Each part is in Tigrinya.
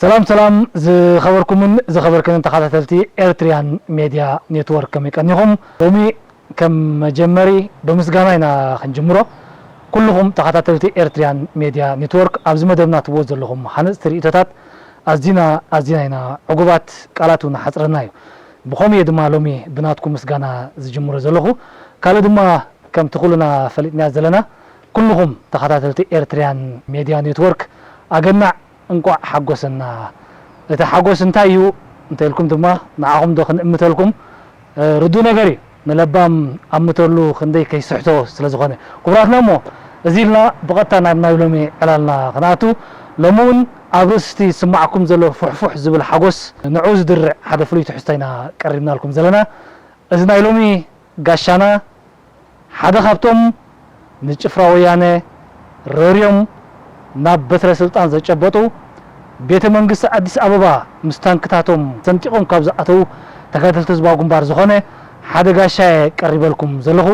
ሰላም ሰላም ዝኸበርኩምን ዝኸበርክንን ተኸታተልቲ ኤርትሪያን ሜድያ ኔትወርክ፣ ከመይ ቀኒኹም? ሎሚ ከም መጀመሪ ብምስጋና ኢና ክንጅምሮ። ኩልኹም ተኸታተልቲ ኤርትሪያን ሜድያ ኔትወርክ ኣብዚ መደብና ትብዎ ዘለኹም ሃነፅቲ ርእይቶታት ኣዝና ኣዝና ኢና ዕጉባት፣ ቃላት እውን ሓፅረና እዩ። ብኸምኡ እየ ድማ ሎሚ ብናትኩም ምስጋና ዝጅምሮ ዘለኹ። ካልእ ድማ ከምቲ ኩልና ፈሊጥናዮ ዘለና ኩልኹም ተኸታተልቲ ኤርትሪያን ሜድያ ኔትወርክ ኣገናዕ እንቋዕ ሓጎሰና። እቲ ሓጎስ እንታይ እዩ እንተልኩም ድማ ንዓኹም ዶ ክንእምተልኩም? እ፣ ርዱእ ነገር እዩ። ንለባም ኣምተሉ ክንደይ ከይስሕቶ ስለ ዝኾነ። ክቡራትና እሞ እዚ ኢልና ብቐጥታ ናብ ናይ ሎሚ ዕላልና ክንኣቱ። ሎሚ እውን ኣብ ርእስቲ ዝስማዓኩም ዘሎ ፉሕፉሕ ዝብል ሓጎስ ንዑ ዝድርዕ ሓደ ፍሉይ ትሕዝቶ ኢና ቀሪብናልኩም ዘለና። እዚ ናይ ሎሚ ጋሻና ሓደ ካብቶም ንጭፍራ ወያነ ረርዮም ናብ በትረ ስልጣን ዘጨበጡ፣ ቤተ መንግስቲ ኣዲስ ኣበባ ምስ ታንክታቶም ሰንጢቖም ካብ ዝኣተዉ ተጋደልቲ ህዝባዊ ግንባር ዝኾነ ሓደ ጋሻ እየ ቀሪበልኩም ዘለኹ።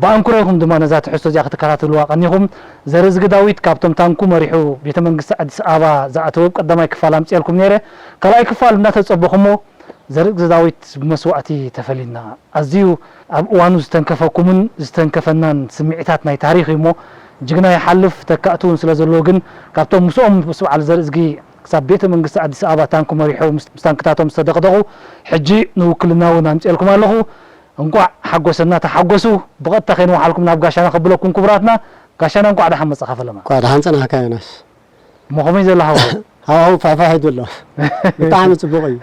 ብኣንኩሮ ኢኹም ድማ ነዛ ትሕዝቶ እዚኣ ክትከታተልዋ ቀኒኹም። ዘርእዝጊ ዳዊት ካብቶም ታንኩ መሪሑ ቤተ መንግስቲ ኣዲስ ኣበባ ዝኣተወ ቀዳማይ ክፋል ኣምፅኤልኩም ነይረ። ካልኣይ ክፋል እናተፀበኹሞ ዘርእዝጊ ዳዊት ብመስዋእቲ ተፈሊና። ኣዝዩ ኣብ እዋኑ ዝተንከፈኩምን ዝተንከፈናን ስምዒታት ናይ ታሪኽ እዩ እሞ፣ ጅግና ይሓልፍ ተካእቲ እውን ስለ ዘለዎ ግን፣ ካብቶም ምስኦም ምስ በዓል ዘርእዝጊ ክሳብ ቤተ መንግስቲ ኣዲስ ኣበባ ታንኩ መሪሑ ምስ፣ ምስ ታንክታቶም ዝተደቕደቑ፣ ሕጂ ንውክልና እውን ኣምፅኤልኩም ኣለኹ። እንቋዕ ሓጎሰና፣ ተሓጎሱ። ብቐጥታ ከይንወሓልኩም ናብ ጋሻና ከብለኩም ክቡራትና። ጋሻና እንቋዕ ደሓን መጻኻ ፈለማ። እንቋዕ ደሓን ጸናሕካ ዮናስ። እሞ ከመይ ዘሎ ሃዋሁ? ሃዋሁ ፋሕፋሕ ኢሉ ኣሎ። ብጣዕሚ ጽቡቕ እዩ።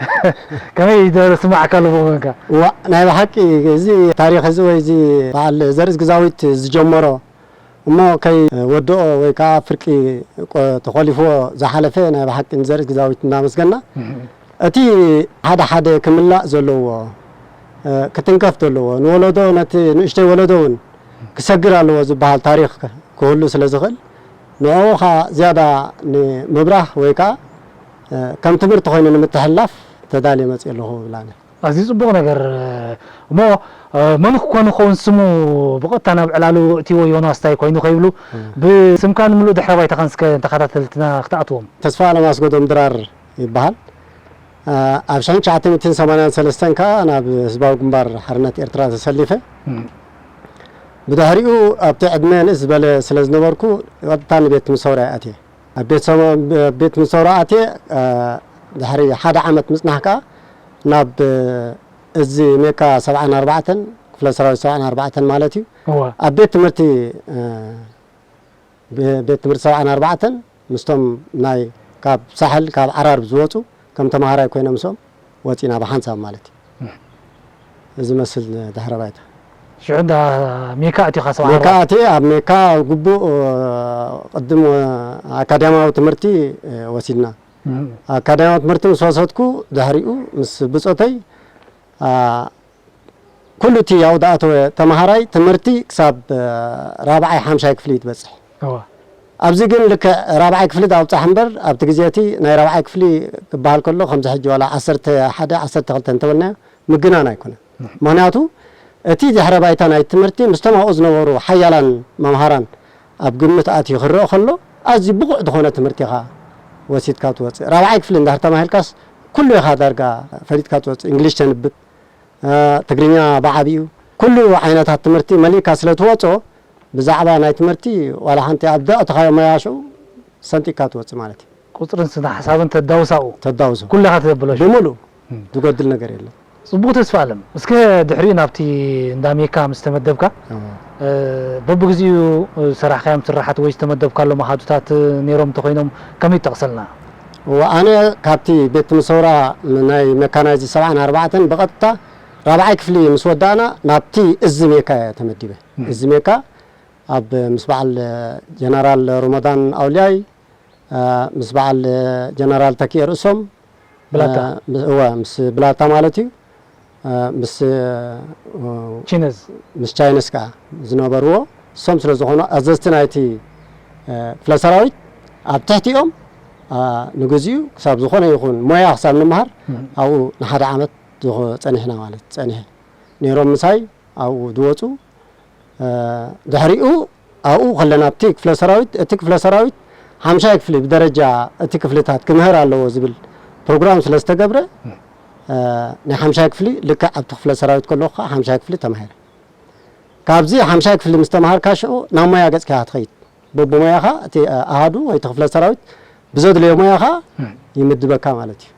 ከመይ እዩ ስማዕካ ኣሎ ብወገንካ? ዋ፣ ናይ ብሓቂ እዚ ታሪኽ እዚ ወይ እዚ በዓል ዘርእዝጊ ዳዊት ዝጀመሮ እሞ ከይወድኦ ወይ ከዓ ፍርቂ ቆ-፣ ተኾሊፍዎ ዝሓለፈ ናይ ብሓቂ ንዘርእዝጊ ዳዊት እናመስገና፣ እህ። እቲ ሓደ ሓደ ክምላእ ዘለዎ፣ እ፣ ክትንከፍ ዘለዎ፣ ንወለዶ ነቲ ንእሽተይ ወለዶ እውን ክሰግር ኣለዎ ዝበሃል ታሪኽ ክህሉ ስለ ዝኽእል፣ ንዕኡ ኸኣ ዝያዳ ንምብራህ ወይ ከኣ፣ እ፣ ከም ትምህርቲ ኮይኑ ንምትሕልላፍ ተዳልየ መጽየ ኣለኹ እብል ኣነ። ኣዝዩ ጽቡቕ ነገር። እሞ፣ እ፣ መን ክኾን ይኸውን ስሙ ብቐጥታ ናብ ዕላሉ እትይዎ ዮናስ እንታይ ኮይኑ ከይብሉ፣ እ። ብስምካን ምሉእ ድሕረ ባይታኻን እስከ ንተኸታተልትና ክትኣትዎም። ተስፋ ኣለማስገዶም ድራር ይበሃል። እ፣ ኣብ ሽሕን ትሽዓተ ሚእትን ሰማንያን ሰለስተን ከኣ ናብ ህዝባዊ ግንባር ሓርነት ኤርትራ ተሰሊፈ። እም። ብድሕሪኡ ኣብቲ ዕድመ ንእስ ዝበለ ስለ ዝነበርኩ፣ ቀጥታ ንቤት ትምህርቲ ሰውራ እየ ኣትየ። ኣብ ቤት ሰማ-፣ ኣብ ቤት ትምህርቲ ሰውራ ኣትየ፣ እ፣ ድሕሪ ሓደ ዓመት ምጽናሕ ከኣ ናብ፣ እ፣ እዚ ሜካ ሰብዓን ኣርባዕተን፣ ክፍለ ሰራዊት ሰብዓን ኣርባዕተን ማለት እዩ። እወ። ኣብ ቤት ትምህርቲ፣ እ፣ ብ-፣ ቤት ትምህርቲ ሰብዓን ኣርባዕተን ምስቶም ናይ ካብ ሳሕል፣ ካብ ዓራርብ ዝወጹ ከም ተማሃራይ ኮይነ ምስኦም ወጺና ብሓንሳብ ማለት እዩ። እህ። እዚ መስል ድሕረ ባይታ። ሽዑ እንዳ ሜካ ኣቲኻ ሰብዓ ሜካ ኣርባዕተ? ኣትየ፣ ኣብ ሜካ ግቡእ፣ እ፣ ቅድም፣ እ፣ ኣካዳሚያዊ ትምህርቲ፣ እ፣ ወሲድና። እህ። ኣካዳሚያዊ ትምህርቲ ምስ ወሰድኩ ድሕሪኡ ምስ ብጾተይ፣ ኣ፣ ኩሉ እቲ ኣብኡ ዝኣተወ ተማሃራይ ትምህርቲ ክሳብ፣ እ፣ ራብዓይ ሓምሻይ ክፍሊ እዩ ትበጽሕ። እወ። ኣብዚ ግን ልክዕ ራብዓይ ክፍሊ ኣብጻሕ እምበር፣ ኣብቲ ግዜ እቲ ናይ ራብዓይ ክፍሊ ክበሃል ከሎ፣ ከምዚ ሕጂ ዋላ ዓሰርተ ሓደ፣ ዓሰርተ ክልተ እንተበልናዮ፣ ምግናን ኣይኮነን። እህ። ምኽንያቱ፣ እቲ ድሕረ ባይታ ናይ ትምህርቲ ምስቶም ኣብኡ ዝነበሩ ሓያላን መምሃራን ኣብ ግምት ኣትዩ ክረአ ከሎ፣ ኣዝዩ ብቑዕ ዝኾነ ትምህርቲ ኢኻ ወሲድካ ትወጽእ። ራብዓይ ክፍሊ እንድሕር ተማሂርካስ፣ ኩሉ ኢኻ ዳርጋ ፈሊጥካ ትወጽእ። እንግሊሽ ተንብብ፣ እ፣ ትግርኛ ብዓቢኡ፣ ኩሉ ዓይነታት ትምህርቲ መሊእካ ስለ ትወጾ፣ ብዛዕባ ናይ ትምህርቲ ዋላ ሓንቲ ኣብ ዘእተኻዮ ሞያ ሽዑ ሰንጢቕካ ትወጽእ ማለት እዩ። ቁጽርን ስነ ሓሳብን ተዳውሳኡ። ተዳውሶ። ኩሉ ኢኻ ተበላሹ። ብምሉእ እም። ዝጎድል ነገር የለን። ጽቡቕ ተስፋ ኣለም። እስከ ድሕሪኡ ናብቲ እንዳ ሜካ ምስ ተመደብካ፣ እዎ። እ፣ በብግዚኡ ዝሰራሕካዮም ስራሓት ወይ ዝተመደብካሎም ኣሃዱታት ነይሮም እንተኾይኖም ከመይ ትጠቕሰልና? እዎ፣ ኣነ ካብቲ ቤት ትምህርቲ ሰውራ ናይ ሜካናይዝ ሰብዓን ኣርባዕተን ብቐጥታ ራብዓይ ክፍሊ ምስ ወዳእና ናብቲ እዚ ሜካ እየ ተመዲበ። እም። እዚ ሜካ ኣብ ምስ በዓል ጀነራል ሮመዳን ኣውልያይ፣ እ፣ ምስ በዓል ጀነራል ተኪኤ ርእሶም፣ ብላታ። እ፣ ምስ፣ እወ፣ ምስ ብላታ ማለት እዩ። እ፣ ምስ፣ እ፣ ቺነዝ። ምስ ቻይነስ ከኣ ዝነበርዎ፣ እሶም ስለ ዝኾኑ ኣዘዝቲ ናይቲ፣ እ፣ ክፍለ ሰራዊት ኣብ ትሕቲኦም፣ እ፣ ንግዚኡ ክሳብ ዝኾነ ይኹን ሞያ ክሳብ ንምሃር እም። ኣብኡ ንሓደ ዓመት ዝኾ-፣ ጸኒሕና ማለት ጸኒሐ። ነይሮም ምሳይ ኣብኡ ዝወጹ፣ እ፣ ድሕሪኡ ኣብኡ ከለና ኣብቲ ክፍለ ሰራዊት፣ እቲ ክፍለ ሰራዊት ሓምሻይ ክፍሊ ብደረጃ እቲ ክፍልታት ክምህር ኣለዎ ዝብል ፕሮግራም ስለ ዝተገብረ፣ እ፣ ናይ ሓምሻይ ክፍሊ ልክዕ ኣብቲ ክፍለ ሰራዊት ከለኹ ከዓ ሓምሻይ ክፍሊ ተማሂረ። ካብዚ ሓምሻይ ክፍሊ ምስ ተማሃርካ ሽዑ ናብ ሞያ ገጽካ ትኸይድ። በብሞያኻ እቲ ኣሃዱ ወይ እቲ ክፍለ ሰራዊት ብዘድለዮ ሞያኻ ይምድበካ ማለት እዩ።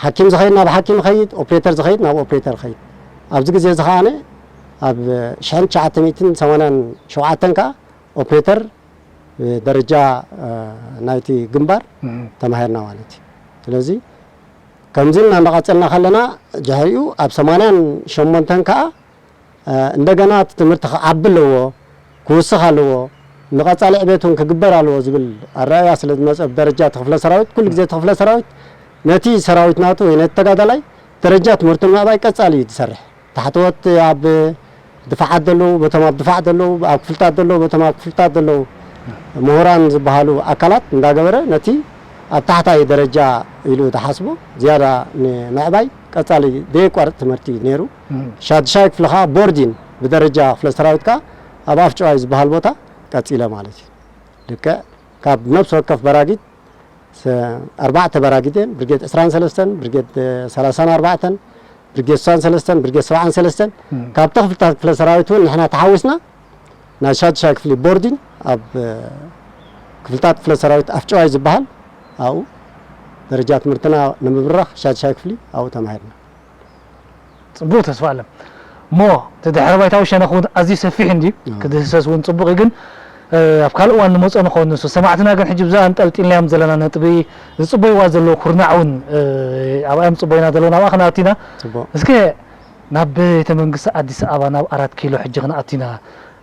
ሓኪም ዝኸይድ ናብ ሓኪም ይኸይድ፣ ኦፕሬተር ዝኸይድ ናብ ኦፕሬተር ይኸይድ። ኣብዚ ግዜ እዚ ከኣ ኣብ ሽሕን ትሽዓተ ሚእትን ሰማንያን ሸውዓተን ከኣ ኦፕሬተር ደረጃ፣ እ፣ ናይቲ ግንባር እም። ተማሂርና ማለት እዩ። ስለዚ ከምዚ እናቐጸልና ከለና ድሕሪኡ ኣብ ሰማንያን ሸሞንተን ከኣ፣ እ፣ እንደገና እቲ ትምህርቲ ክዓቢ ኣለዎ፣ ክውስኽ ኣለዎ፣ ንቐጻሊ ዕቤት እውን ክግበር ኣለዎ ዝብል ኣረኣእያ ስለ ዝመጸ ብደረጃ እቲ ክፍለ ሰራዊት፣ ኩሉ ግዜ እቲ ክፍለ ሰራዊት ነቲ ሰራዊት ናቱ ወይ ነቲ ተጋዳላይ ደረጃ ትምህርቱ ንምዕባይ ቀጻሊ እዩ ዝሰርሕ። ታሕተዎት ኣብ ድፋዓት ዘለዉ፣ በቶም ኣብ ድፋዕ ዘለዉ፣ ኣብ ክፍልታት ዘለዉ፣ በቶም ኣብ ክፍልታት ዘለዉ ምሁራን ዝበሃሉ ኣካላት እንዳገበረ ነቲ ኣብ ታሕታይ ደረጃ ኢሉ ዝሓስቦ ዝያዳ ንምዕባይ ቀጻሊ ዘየቋርጽ ትምህርቲ ነይሩ። እም። ሻድሻይ ክፍሊ ኸዓ ቦርዲን ብደረጃ ክፍለ ሰራዊት ከኣ ኣብ ኣፍጨዋይ ዝበሃል ቦታ ቀጺለ ማለት እዩ። ልክዕ ካብ ነፍሲ ወከፍ በራጊት ሰ-፣ ኣርባዕተ በራጊት እየን፣ ብርጌድ ዕስራን ሰለስተን፣ ብርጌድ ሰላሳን ኣርባዕተን፣ ብርጌድ ስሳን ሰለስተን፣ ብርጌድ ሰብዓን ሰለስተን፣ እም። ካብቲ ክፍልታት ክፍለ ሰራዊት እውን ንሕና ተሓዊስና ናይ ሻድሻይ ክፍሊ ቦርዲን ኣብ፣ እ፣ ክፍልታት ክፍለ ሰራዊት ኣፍጨዋይ ዝበሃል ኣብኡ ደረጃ ትምህርትና ንምብራኽ ሻድሻይ ክፍሊ ኣብኡ ተማሂርና። ጽቡቕ ተስፋ ኣለም። እሞ እቲ ድሕረ ባይታዊ ሸነኽ እውን ኣዝዩ ሰፊሕ እንድዩ፣ ኣዎ። ክድህሰስ እውን ጽቡቕ እዩ። ግን፣ እ፣ ኣብ ካልእ እዋን ንመጾ ንኸውን ንሱ። ሰማዕትና ግን ሕጂ ብዛ ኣንጠልጢልናዮም ዘለና ነጥቢ፣ ዝጽበይዋ ዘለዉ ኩርናዕ እውን፣ እ፣ ኣብኣ እዮም ዝጽበዩና ዘለዉ፣ ናብኣ ክንኣቱ ኢና። ጽቡቕ። እስከ ናብ ቤተ መንግስቲ ኣዲስ ኣበባ፣ ናብ ኣራት ኪሎ ሕጂ ክንኣቱ ኢና።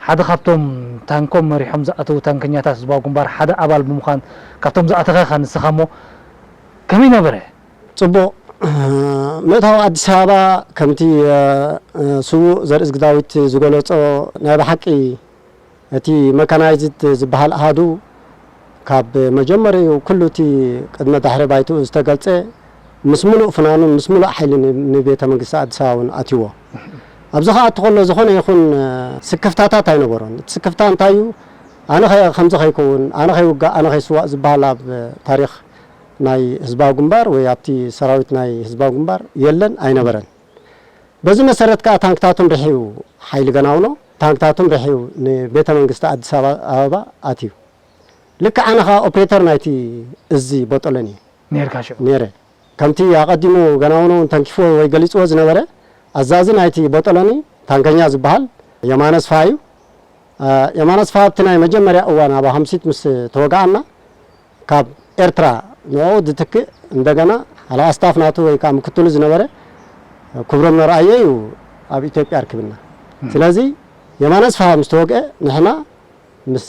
ሓደ ካብቶም ታንኮም መሪሖም ዝኣተዉ ታንከኛታት ህዝባዊ ግንባር ሓደ ኣባል ብምዃን ካብቶም ዝኣተኸ ኢኻ ንስኻ እሞ፣ ከመይ ነበረ? ጽቡቕ። ምእታው ኣዲስ ኣበባ ከምቲ፣ እ፣ ስዉእ ዘርእዝጊ ዳዊት ዝገለጾ ናይ ብሓቂ እቲ መካናይዝድ ዝበሃል ኣሃዱ ካብ መጀመሪኡ ኩሉ እቲ ቅድመ ዳሕሪ ባይትኡ ዝተገልጸ ምስ ምሉእ ፍናኑን ምስ ምሉእ ሓይሊ ን-፣ ንቤተ መንግስቲ ኣዲስ ኣበባ እውን ኣትይዎ። ኣብዚ ክኣቱ ከሎ ዝኾነ ይኹን፣ እ፣ ስክፍታታት ኣይነበሮን። እቲ ስክፍታ እንታይ እዩ? ኣነ ኸ-፣ ከምዚ ከይከውን፣ ኣነ ከይውጋእ፣ ኣነ ከይስዋእ ዝበሃል ኣብ ታሪኽ ናይ ህዝባዊ ግንባር ወይ ኣብቲ ሰራዊት ናይ ህዝባዊ ግንባር የለን፣ ኣይነበረን። በዚ መሰረት ከኣ ታንክታቶም ርሒቡ ሓይሊ ገናውኖ፣ ታንክታቶም ርሒቡ ንቤተ መንግስቲ ኣዲስ ኣበባ ኣበባ ኣትዩ። ልክዕ ኣነ ከኣ ኦፕሬተር ናይቲ እዚ ቦጦሎኒ ነርካ ሽዑ? ነይረ። ከምቲ ኣቐዲሙ ገናውኖ እውን ተንኪፍዎ ወይ ገሊጽዎ ዝነበረ ኣዛዚ ናይቲ ቦጦሎኒ ታንከኛ ዝበሃል የማነ ስፍሃ እዩ። አ፣ የማነ ስፍሃ ኣብቲ ናይ መጀመርያ እዋን ኣብ ኣኽምሲት ምስ ተወግኣና፣ ካብ ኤርትራ ንዕኡ ዝትክእ እንደገና ሓለቓ ስታፍ ናቱ ወይ ከዓ ምክትሉ ዝነበረ ክብሮም ነርኣዮ እዩ ኣብ ኢትዮጵያ ኣርኪብና። እም። ስለዚ የማነ ስፍሃ ምስ ተወግአ ንሕና ምስ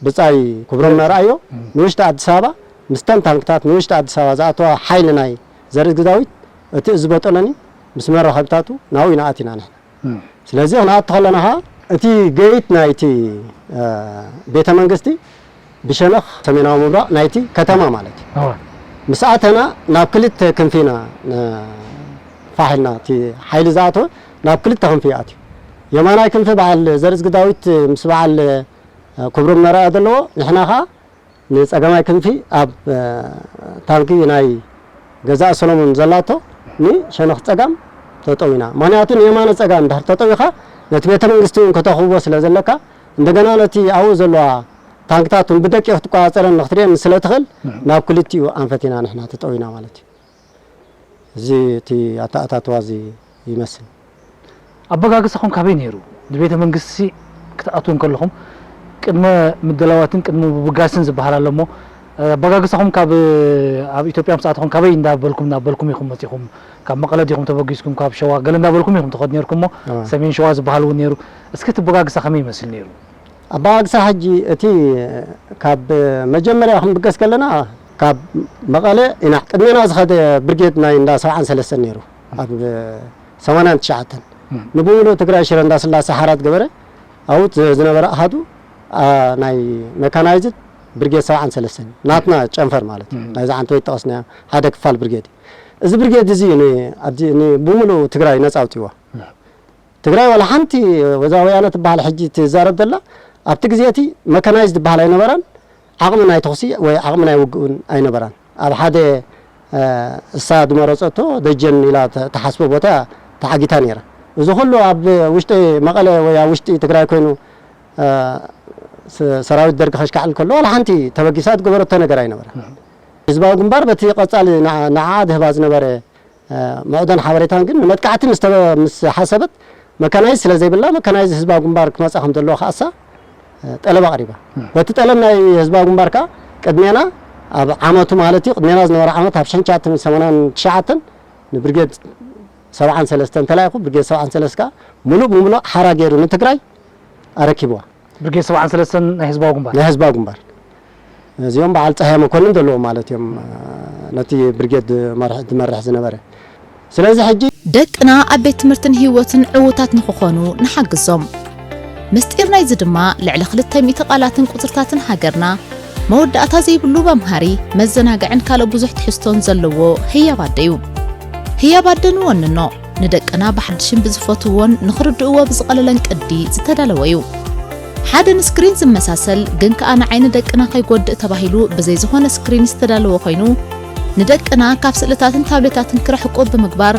ብጻይ ክብሮም ነርኣዮ እም። ንውሽጢ ኣዲስ ኣበባ፣ ምስተን ታንክታት ንውሽጢ ኣዲስ ኣበባ ዝኣተዋ ሓይሊ ናይ ዘርእዝጊ ዳዊት እቲ እዚ ቦጦሎኒ ምስ መራኸብታቱ ናብኡ ኢና ኣቲና ንሕና። እም። ስለዚ ክንኣቱ ከለና ኸዓ እቲ ገይት ናይቲ፣ እ፣ ቤተ መንግስቲ ብሸነኽ ሰሜናዊ ምብራቕ ናይቲ ከተማ ማለት እዩ። እወ። ምስ ኣተና ናብ ክልተ ክንፊ ኢና፣ እ፣ ፋሕ ኢልና፣ እቲ ሓይሊ ዝኣተወ ናብ ክልተ ክንፊ እዩ ኣትዩ። የማናይ ክንፊ በዓል ዘርእዝጊ ዳዊት ምስ በዓል፣ እ፣ ክብሮም ነርኣዮ ዘለዎ፣ ንሕና ኸዓ ንጸጋማይ ክንፊ ኣብ፣ እ፣ ታንኪ ናይ ገዛኢ ሰሎሞን ዘላቶ ንሸነኽ ጸጋም ተጠዊና። ምኽንያቱ ንየማነ ጸጋም እንድሕር ተጠዊኻ ነቲ ቤተ መንግስቲ እውን ከተኽብቦ ስለ ዘለካ፣ እንደገና ነቲ ኣብኡ ዘለዋ ታንክታት እውን ብደቂቕ ክትቆጻጸረን ክትርእየን ስለ ትኽእል፣ እም። ናብ ክልቲኡ ኣንፈት ኢና ንሕና ተጠዊና ማለት እዩ። እዚ እቲ ኣተኣታትዋ እዚ ይመስል። ኣበጋግሳኹም ካበይ ነይሩ? ንቤተ መንግስቲ ክትኣትዉ እንከለኹም ቅድመ ምድላዋትን ቅድመ ምብጋስን ዝበሃል ኣሎ እሞ፣ ኣበጋግሳኹም ካብ፣ ኣብ ኢትዮጵያ ምስ ኣተኹም ካበይ እንዳበልኩም እናበልኩም ኢኹም መጺኹም? ካብ መቐለ ዲኹም ተበጊስኩም፣ ካብ ሸዋ ገለ እንዳበልኩም ኢኹም ትኸዱ ነይርኩም እሞ፣ ኣዎ። ሰሜን ሸዋ ዝበሃል እውን ነይሩ። እስኪ እቲ ኣበጋግሳ ከመይ ይመስል ነይሩ? ኣበጋግሳ ሕጂ እቲ ካብ መጀመርያ ክንብገስ ከለና ካብ መቐለ ኢና። ቅድሜና ዝኸደ ብርጌድ ናይ እንዳ ሰብዓን ሰለስተን ነይሩ። ኣብ ሰማንያን ትሽዓተን እም። ንብሙሉእ ትግራይ ሽረ እንዳስላሴ ሓራ ዝገበረ ኣብኡ ዝ-፣ ዝነበረ ኣሃዱ፣ ኣ፣ ናይ መካናይዝድ ብርጌድ ሰብዓን ሰለስተን ናትና ጨንፈር ማለት እዩ። እም። ናይዛ ዓንተወይ ጠቐስናያ ሓደ ክፋል ብርጌድ እዩ። እዚ ብርጌድ እዚ ን-፣ ኣዲ-፣ ንብሙሉእ ትግራይ ነጻ ኣውጺእዋ። እም። ትግራይ ዋላ ሓንቲ ወዛ ወያነ ትበሃል ሕጂ ትዛረብ ዘላ ኣብቲ ግዜ እቲ መካናይዝድ ዝበሃል ኣይነበረን። ዓቕሚ ናይ ተኹሲ ወይ ዓቕሚ ናይ ውግእ እውን ኣይነበራን። ኣብ ሓደ፣ እ፣ እሳ ዝመረጸቶ ደጀን ኢላ ተ-፣ ተሓስቦ ቦታ ተዓጊታ ነይራ። እዚ ኩሉ ኣብ ውሽጢ መቐለ ወይ ኣብ ውሽጢ ትግራይ ኮይኑ፣ እ፣ ስ-፣ ሰራዊት ደርጊ ከሽካዕል ከሎ ዋላ ሓንቲ ተበጊሳ ዝገበረቶ ነገር ኣይነበረን። ህዝባዊ ግንባር በቲ ቀጻሊ ንዓ-፣ ንዓኣ ዝህባ ዝነበረ፣ እ፣ ምዕዶን ሓበሬታን ግን ንመጥቃዕቲ ምስ ተበ-፣ ምስ ሓሰበት መካናይዝ ስለ ዘይብላ መካናይዝ ህዝባዊ ግንባር ክመጻ ከም ዘለዎ ከኣሳ፣ እ፣ ጠለብ ኣቕሪባ። በቲ ጠለብ ናይ ህዝባዊ ግንባር ከኣ ቅድሜና ኣብ ዓመቱ ማለት እዩ፣ ቅድሜና ዝነበረ ዓመት ኣብ ሽሕን ትሽዓተ ሚእትን ሰማንያን ትሽዓተን ንብርጌድ ሰብዓን ሰለስተን ተላኢኹ፣ ብርጌድ ሰብዓን ሰለስተን ከኣ ምሉእ ብምሉእ ሓራ ገይሩ ንትግራይ ኣረኪብዋ። ብርጌድ ሰብዓን ሰለስተን ናይ ህዝባዊ ግንባር። ናይ ህዝባዊ ግንባር። እዚኦም በዓል ጸሃየ መኮንን ዘለዎም ማለት እዮም፣ ነቲ ብርጌድ መርሕ-፣ ዝመርሕ ዝነበረ። ስለዚ ሕጂ ደቅና ኣብ ቤት ትምህርትን ህይወትን ዕዉታት ንኽኾኑ ንሓግዞም። ምስጢር ናይዚ ድማ ልዕሊ ክልተ ሚእቲ ቃላትን ቁጽርታትን ሃገርና መወዳእታ ዘይብሉ መምሃሪ፣ መዘናግዕን ካልእ ብዙሕ ትሕዝቶን ዘለዎ ህያብ ኣደ እዩ። ህያብ ኣደ ንወንኖ፣ ንደቅና ብሓድሽን ብዝፈትውዎን ንኽርድእዎ ብዝቐለለን ቅዲ ዝተዳለወ እዩ። ሓደ ንስክሪን ዝመሳሰል ግን ከኣ ንዓይኒ ደቅና ከይጎድእ ተባሂሉ ብዘይ ዝኾነ ስክሪን ዝተዳለወ ኮይኑ፣ ንደቅና ካብ ስእልታትን ታብሌታትን ክርሕቁ ብምግባር፣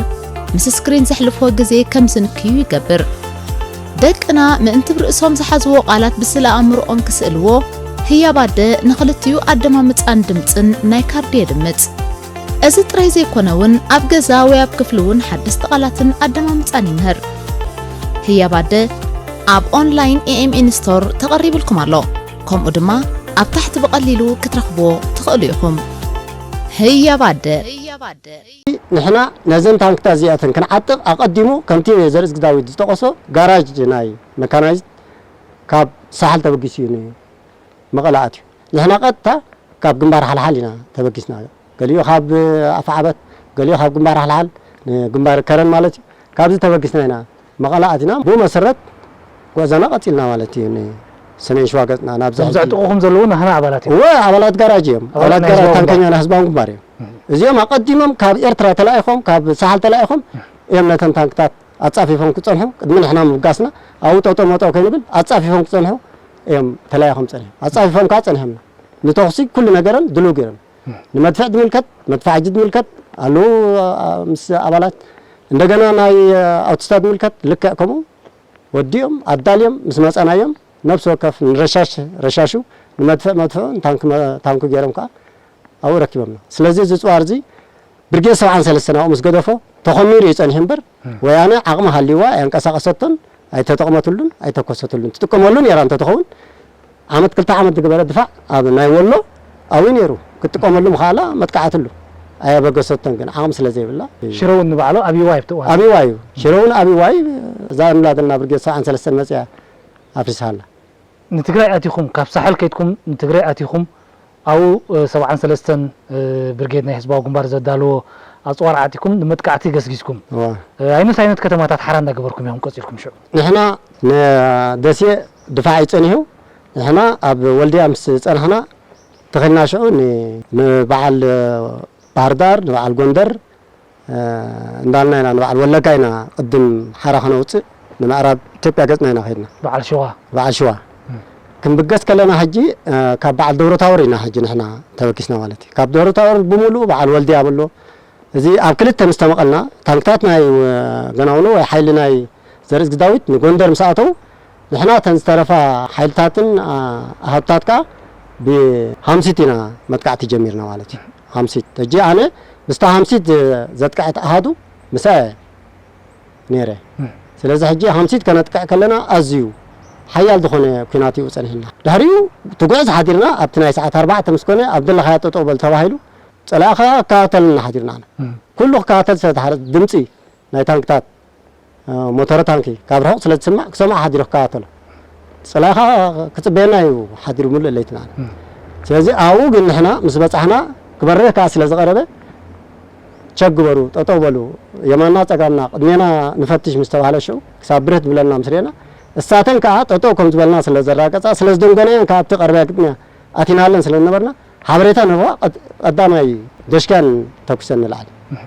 ምስ ስክሪን ዘሕልፍዎ ግዜ ከም ዝንክዩ ይገብር። ደቅና ምእንቲ ብርእሶም ዝሓዝዎ ቃላት ብስእለ ኣእምሮኦም ክስእልዎ፣ ህያብ ኣደ ንኽልቲኡ ኣደማምጻን ድምጽን ናይ ካርዲ የድምጽ። እዚ ጥራይ ዘይኮነ እውን ኣብ ገዛ ወይ ኣብ ክፍሊ እውን ሓደስቲ ቃላትን ኣደማምጻን ይምህር። ህያብ ኣደ ኣብ ኦንላይን ኤ ኤም ኤን ስቶር ተቐሪብልኩም ኣሎ። ከምኡ ድማ ኣብ ታሕቲ ብቐሊሉ ክትረኽብዎ ትኽእሉ ኢኹም። ህያብ ኣደ። ንሕና ነዘን ታንክታት እዚኣተን ክንዓጥቕ ኣቐዲሙ ከምቲ ዘርእዝጊ ዳዊት ዝጠቐሶ ጋራጅ ናይ መካናይዝድ ካብ ሳሕል ተበጊሱ እዩ ንመቐለ ኣትዩ። ንሕና ቀጥታ ካብ ግንባር ሓልሓል ኢና ተበጊስና። ገሊኡ ካብ ኣፍዓበት፣ ገሊኡ ካብ ግንባር ሓልሓል፣ ንግንባር ከረን ማለት እዩ። ካብዚ ተበጊስና ኢና መቐለ ኣቲና። ብኡ መሰረት ጉዕዞና ቀጺልና ማለት እዩ። ንሰሜን ሸዋ ገጽና ናብዚ እዞም ሕጂ ዘዕጥቑኹም ዘለዉ ናህና ኣባላት እዮም። እወ፣ ኣባላት ጋራጅ እዮም። ኣባላት ኣባላት ናይ ጋራጅ ህዝባዊ ግንባር። ታንከኛ ናይ ህዝባዊ ግንባር እዮም። እም። እዚኦም ኣቐዲሞም ካብ ኤርትራ ተላኢኾም፣ ካብ ሳሕል ተላኢኾም እዮም ነተን ታንክታት ኣጻፊፎም ክጸንሑ፣ ቅድሚ ንሕና ምብጋስና ኣብኡ ጠጠው መጠው ከይንብል ኣጻፊፎም ክጸንሑ እዮም ተላኢኾም ጸኒሖም። ኣጻፊፎም ከኣ ጸኒሖምና። ንተኹሲ ኩሉ ነገረን ድልው ገይሮም። እም። ንመድፍዕ ዝምልከት፣ መድፋዕጂ ዝምልከት ኣለዉ፣ ኣ-፣ ምስ ኣባላት። እንደገና ናይ፣ ኣ፣ ኣውቶስታት ዝምልከት ልክዕ ከምኡ ወዲኦም ኣዳልዮም ምስ መጸናዮም፣ ነፍሲ ወከፍ ንረሻሽ ረሻሹ፣ ንመድፍዕ መድፍዑ፣ ንታንክ መ-፣ ታንኩ ገይሮም ከኣ ኣብኡ ረኪቦምና። ስለዚ እዚ ጽዋር እዚ ብርጌድ ሰብዓን ሰለስተን ኣብኡ ምስ ገደፎ ተኾሚሩ እዩ ጸኒሑ እምበር፣ እም። ወያነ ዓቕሚ ሃልይዋ ኣየንቀሳቐሰቶን ኣይተጠቕመትሉን ኣይተኮሰትሉን። ትጥቀመሉ ነይራ እንተትኸውን ዓመት ክልተ ዓመት ዝገበረ ድፋዕ ኣብ ናይ ወሎ ኣብኡ ነይሩ። ክትጥቀመሉ ምኽኣላ መጥቃዕትሉ ኣየበገሰቶን ግን ዓቕሚ ስለ ዘይብላ። ሽረ እውን ንባዕሉ ኣብይዋ እዩ ኣብቲ እዋን። ኣብይዋ እዩ። ሽረ እውን ኣብይዋ እዩ። እዛ እንብላ ዘለና ብርጌድ ሰብዓን ሰለስተን መጽያ ኣፍሪስሃላ። ንትግራይ ኣቲኹም፣ ካብ ሳሕል ከይድኩም ንትግራይ ኣቲኹም፣ ኣብኡ፣ እ፣ ሰብዓን ሰለስተን፣ እ፣ ብርጌድ ናይ ህዝባዊ ግንባር ዘዳለዎ ኣጽዋር ዓጢኩም ንመጥቃዕቲ ገስጊስኩም። እዋ። እ፣ ኣይነት ኣይነት ከተማታት ሓራ እንዳገበርኩም ኢኹም ቀጺልኩም ሽዑ? ንሕና ንደሴ ድፋዕ እዩ ጸኒሑ። ንሕና ኣብ ወልድያ ምስ ጸናሕና ተኸልና ሽዑ ን-፣ ንበዓል ባህር ዳር፣ ንበዓል ጎንደር፣ እ፣ እንዳልና ኢና ንበዓል ወለጋ ኢና ቅድም ሓራ ከነውጽእ፣ ንምዕራብ ኢትዮጵያ ገጽና ኢና ከይድና። በዓል ሽዋ። በዓል ሽዋ። እም። ክንብገስ ከለና ሕጂ፣ እ፣ ካብ በዓል ደብረ ታቦር ኢና ሕጂ ንሕና ተበጊስና ማለት እዩ። ካብ ደብረ ታቦር ብምሉኡ በዓል ወልድያ ኣሎ። እዚ ኣብ ክልተ ምስ ተመቐልና፣ ታንክታት ናይ፣ እ፣ ገናውኖ ወይ ሓይሊ ናይ ዘርእዝጊ ዳዊት ንጎንደር ምስ ኣተው፣ ንሕና እተን ዝተረፋ ሓይልታትን፣ ኣ-፣ ኣሃዱታት ከኣ ብሃምሲት ኢና መጥቃዕቲ ጀሚርና ማለት እዩ። ሃምሲት። ሕጂ ኣነ ምስታ ሃምሲት ዘ-፣ ዘጥቅዐት ኣሃዱ ምሳይ እየ ነይረ። እም። ስለዚ ሕጂ ሃምሲት ከነጥቅዕ ከለና ኣዝዩ ሓያል ዝኾነ ኲናት እዩ ጸኒሕና። ድሕሪኡ ትጉዕዝ ሓዲርና ኣብቲ ናይ ሰዓት ኣርባዕተ ምስ ኮነ ኣብ ደለኻዮ ጠጠው በል ተባሂሉ ጸላኢ ከኣ ክከታተልና ሓዲርና። እም። ኩሉ ክከታተል ስለ ዝሓረ ድምጺ ናይ ታንክታት፣ እ፣ ሞተረ ታንኪ ካብ ርሑቕ ስለ ዝስማዕ ክሰምዖ ሓዲሩ ክከታተሎ። ጸላኢ ከኣ ክጽበየና እዩ ሓዲሩ ምሉእ ለይትና። እም። ስለዚ ኣብኡ ግን ንሕና ምስ በጻሕና ክበርህ ከኣ ስለ ዝቐረበ ቸክ ግበሩ፣ ጠጠው በሉ፣ የማንና ጸጋምና፣ ቅድሜና ንፈትሽ ምስ ተባህለ ሽዑ ክሳብ ብርህ ትብለና ምስ ርኤና እሳተን ከኣ ጠጠው ከም ዝበልና ስለ ዘረጋገጻ ስለ ዝደንገናየን ከኣ ኣብቲ ቀረባይ ግጥምያ ኣቲናለን ስለ ዝነበርና ሓበሬታ ንረኽባ ቀድ-፣ ቀዳማይ ደሽካን ተኩሰን ንላዕሊ። እህ።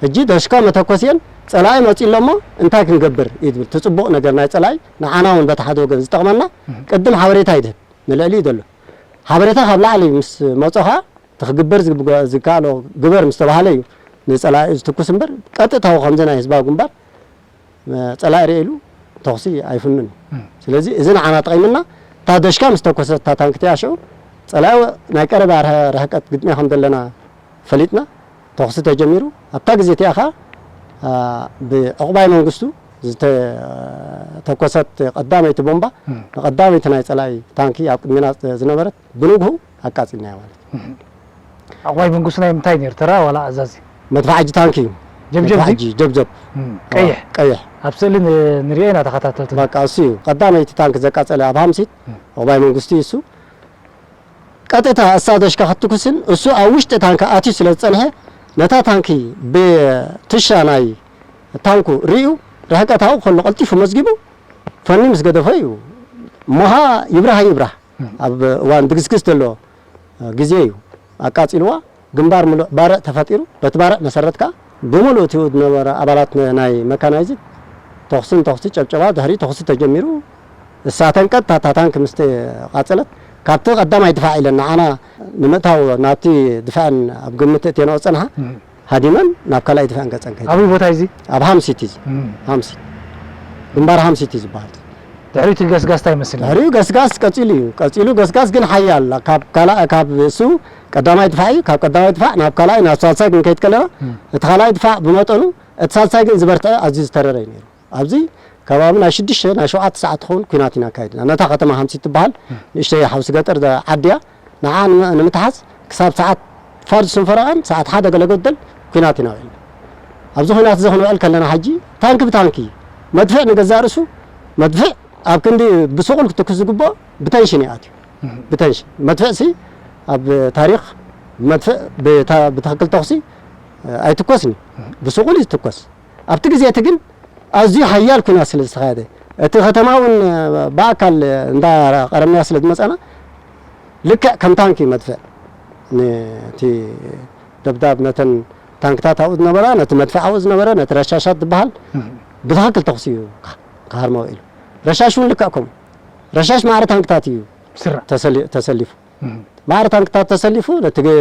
ሕጂ ደሽካ መተኮስየን ጸላኢ መጺኡ ኣሎ እሞ እንታይ ክንገብር እዩ ዝብል። እቲ ጽቡቕ ነገር ናይ ጸላኢ ንዓና እውን በቲ ሓደ ወገን ዝጠቕመና እህ። ቅድም ሓበሬታ እዩ ዝህብ። ንልዕሊ እዩ ዘሎ። ሓበሬታ ካብ ላዕሊ ምስ መጾኻ፣ እቲ ክግበር ዝግብ-፣ ዝከኣሎ ግበር ምስ ተባሃለ እዩ ንጸላኢ ዝትኩስ እምበር፣ ቀጥታዊ ከምዚ ናይ ህዝባዊ ግንባር፣ እ፣ ጸላኢ ርእየ ኢሉ ተኹሲ ኣይፍኑን እዩ። እም። ስለዚ እዚ ንዓና ጠቒምና፣ እታ ደሽካ ምስ ተኮሰት እታ ታንክ እቲኣ ሽዑ፣ ጸላኢ ናይ ቀረባ ርህ-፣ ርሕቀት ግጥምያ ከም ዘለና ፈሊጥና፣ ተኹሲ ተጀሚሩ። ኣብታ ግዜ እቲኣ ኸኣ፣ አ፣ ብዕቑባይ መንግስቱ ዝተተኮሰት ቀዳመይቲ ቦምባ፣ እም። ንቀዳመይቲ ናይ ጸላኢ ታንኪ ኣብ ቅድሜና ዝነበረት ብንግሁ ኣቃጺልናያ ማለት እዩ። እም። ዕቑባይ መንግስቱ ናይ ምንታይ ነይሩ? ተራ ዋላ ኣዛዚ? መድፍዓጂ ታንኪ እዩ። ጀብጀብ መድፍዓጂ፣ ጀብጀብ። እም፣ ቀይሕ። ቀይሕ። ኣብ ስእሊ ን-፣ ንሪኦ ኢና ተኸታተልቲ። በቃ እሱ እዩ። ቀዳመይቲ ታንኪ ዘቃጸለ ኣብ ሃምሲት፣ እም። ዕቑባይ መንግስቱ እዩ እሱ። ቀጥታ እሳ ደሽካ ክትትኩስን እሱ ኣብ ውሽጢ ታንኪ ኣትዩ ስለ ዝጸንሐ፣ ነታ ታንኪ ብትሻ ናይ ታንኩ ርእዩ፣ ርሕቀት ኣብኡ ከሎ ቀልጢፉ መዝጊቡ፣ ፈኒ ምስ ገደፎ እዩ። እሞ ኸኣ ይብራህ ይብራህ፣ እም። ኣብ እዋን ድግስግስ ዘሎ ግዜ እዩ ኣቃጺልዋ። ግንባር ምሉእ ባርዕ ተፈጢሩ። በቲ ባርዕ መሰረት ከኣ ብምሉእ እቲኡ ዝነበረ ኣባላት ነ-፣ ናይ መካናይዝድ ተኹስን ተኹሲ ጨብጨባ፣ ድሕሪኡ ተኹሲ ተጀሚሩ። እሳተን ቀጥታ እታ ታንክ ምስ ተቓጸለት፣ ካብቲ ቀዳማይ ድፋዕ ኢለን ንዓና ንምእታው ናብቲ ድፋዕን ኣብ ግምት እተንኦ ዝጸንሓ፣ እም። ሃዲመን ናብ ካልኣይ ድፋዕን ገጸን ከይደን። ኣበይ ቦታ እዩ እዚ? ኣብ ሃምሲት እዩ እዚ። እም። ሃምሲት። ግንባር ሃምሲት እዩ ዝበሃል። ድሕሪኡ እቲ ገስጋስ እንታይ ይመስል? ድሕሪኡ ገስጋስ ቀጺሉ እዩ። ቀጺሉ ገስጋስ ግን ሓያል፣ ካብ ካልኣ-፣ ካብ እሱ ቀዳማይ ድፋዕ እዩ። ካብ ቀዳማይ ድፋዕ ናብ ካልኣይ፣ ናብ ሳልሳይ ክንከይድ ከለና፣ እም። እቲ ካልኣይ ድፋዕ ብመጠኑ፣ እቲ ሳልሳይ ግን ዝበርትዐ፣ ኣዝዩ ዝተረረ እዩ ነይሩ። ኣብዚ ከባቢ ናይ ሽዱሽተ፣ ናይ ሸውዓተ ሰዓት ትኸውን ኲናት ኢና ኣካይድና። ነታ ከተማ ሃምሲት ትበሃል፣ እም። ንእሽተይ ሓውሲ ገጠር ደ-፣ ዓዲ እያ። ንዓ ንመ-፣ ንምትሓዝ ክሳብ ሰዓት ፋርድስን ፈረቓን፣ ሰዓት ሓደ ገለ ጎደል ኲናት ኢና ውዒልና። ኣብዚ ኲናት እዚ ክንውዕል ከለና፣ ሕጂ ታንኪ ብታንኪ፣ መድፍዕ ንገዛእ ርእሱ፣ መድፍዕ ኣብ ክንዲ ብስቑል ክትኩስ ዝግብኦ፣ ብተንሽን እዩ ኣትዩ። እም። ብተንሽን። መድፍዕ ሲ ኣብ ታሪኽ መድፍዕ ብታ-፣ ብትኽክል ተኹሲ ኣይትኮስን እዩ። እም። ብስቑል እዩ ዝትኮስ። ኣብቲ ግዜ እቲ ግን ኣዝዩ ሓያል ኲናት ስለ ዝተኻየደ፣ እቲ ከተማ እውን ብኣካል እንዳቐረብናዮ ስለ ዝመጻና፣ ልክዕ ከም ታንኪ መድፍዕ ነቲ ደብዳብ፣ ነተን ታንክታት ኣብኡ ዝነበራ፣ ነቲ መድፍዕ ኣብኡ ዝነበረ፣ ነቲ ረሻሻት ዝበሃል እም። ብትኽክል ተኹሲ እዩ ክሃርሞ ውዒሉ። ረሻሽ እውን ልክዕ ከምኡ። ረሻሽ ማዕረ ታንክታት እዩ ዝስራዕ። ተሰሊ-፣ ተሰሊፉ። እም። ማዕረ ታንክታት ተሰሊፉ፣ ነቲ ገ-፣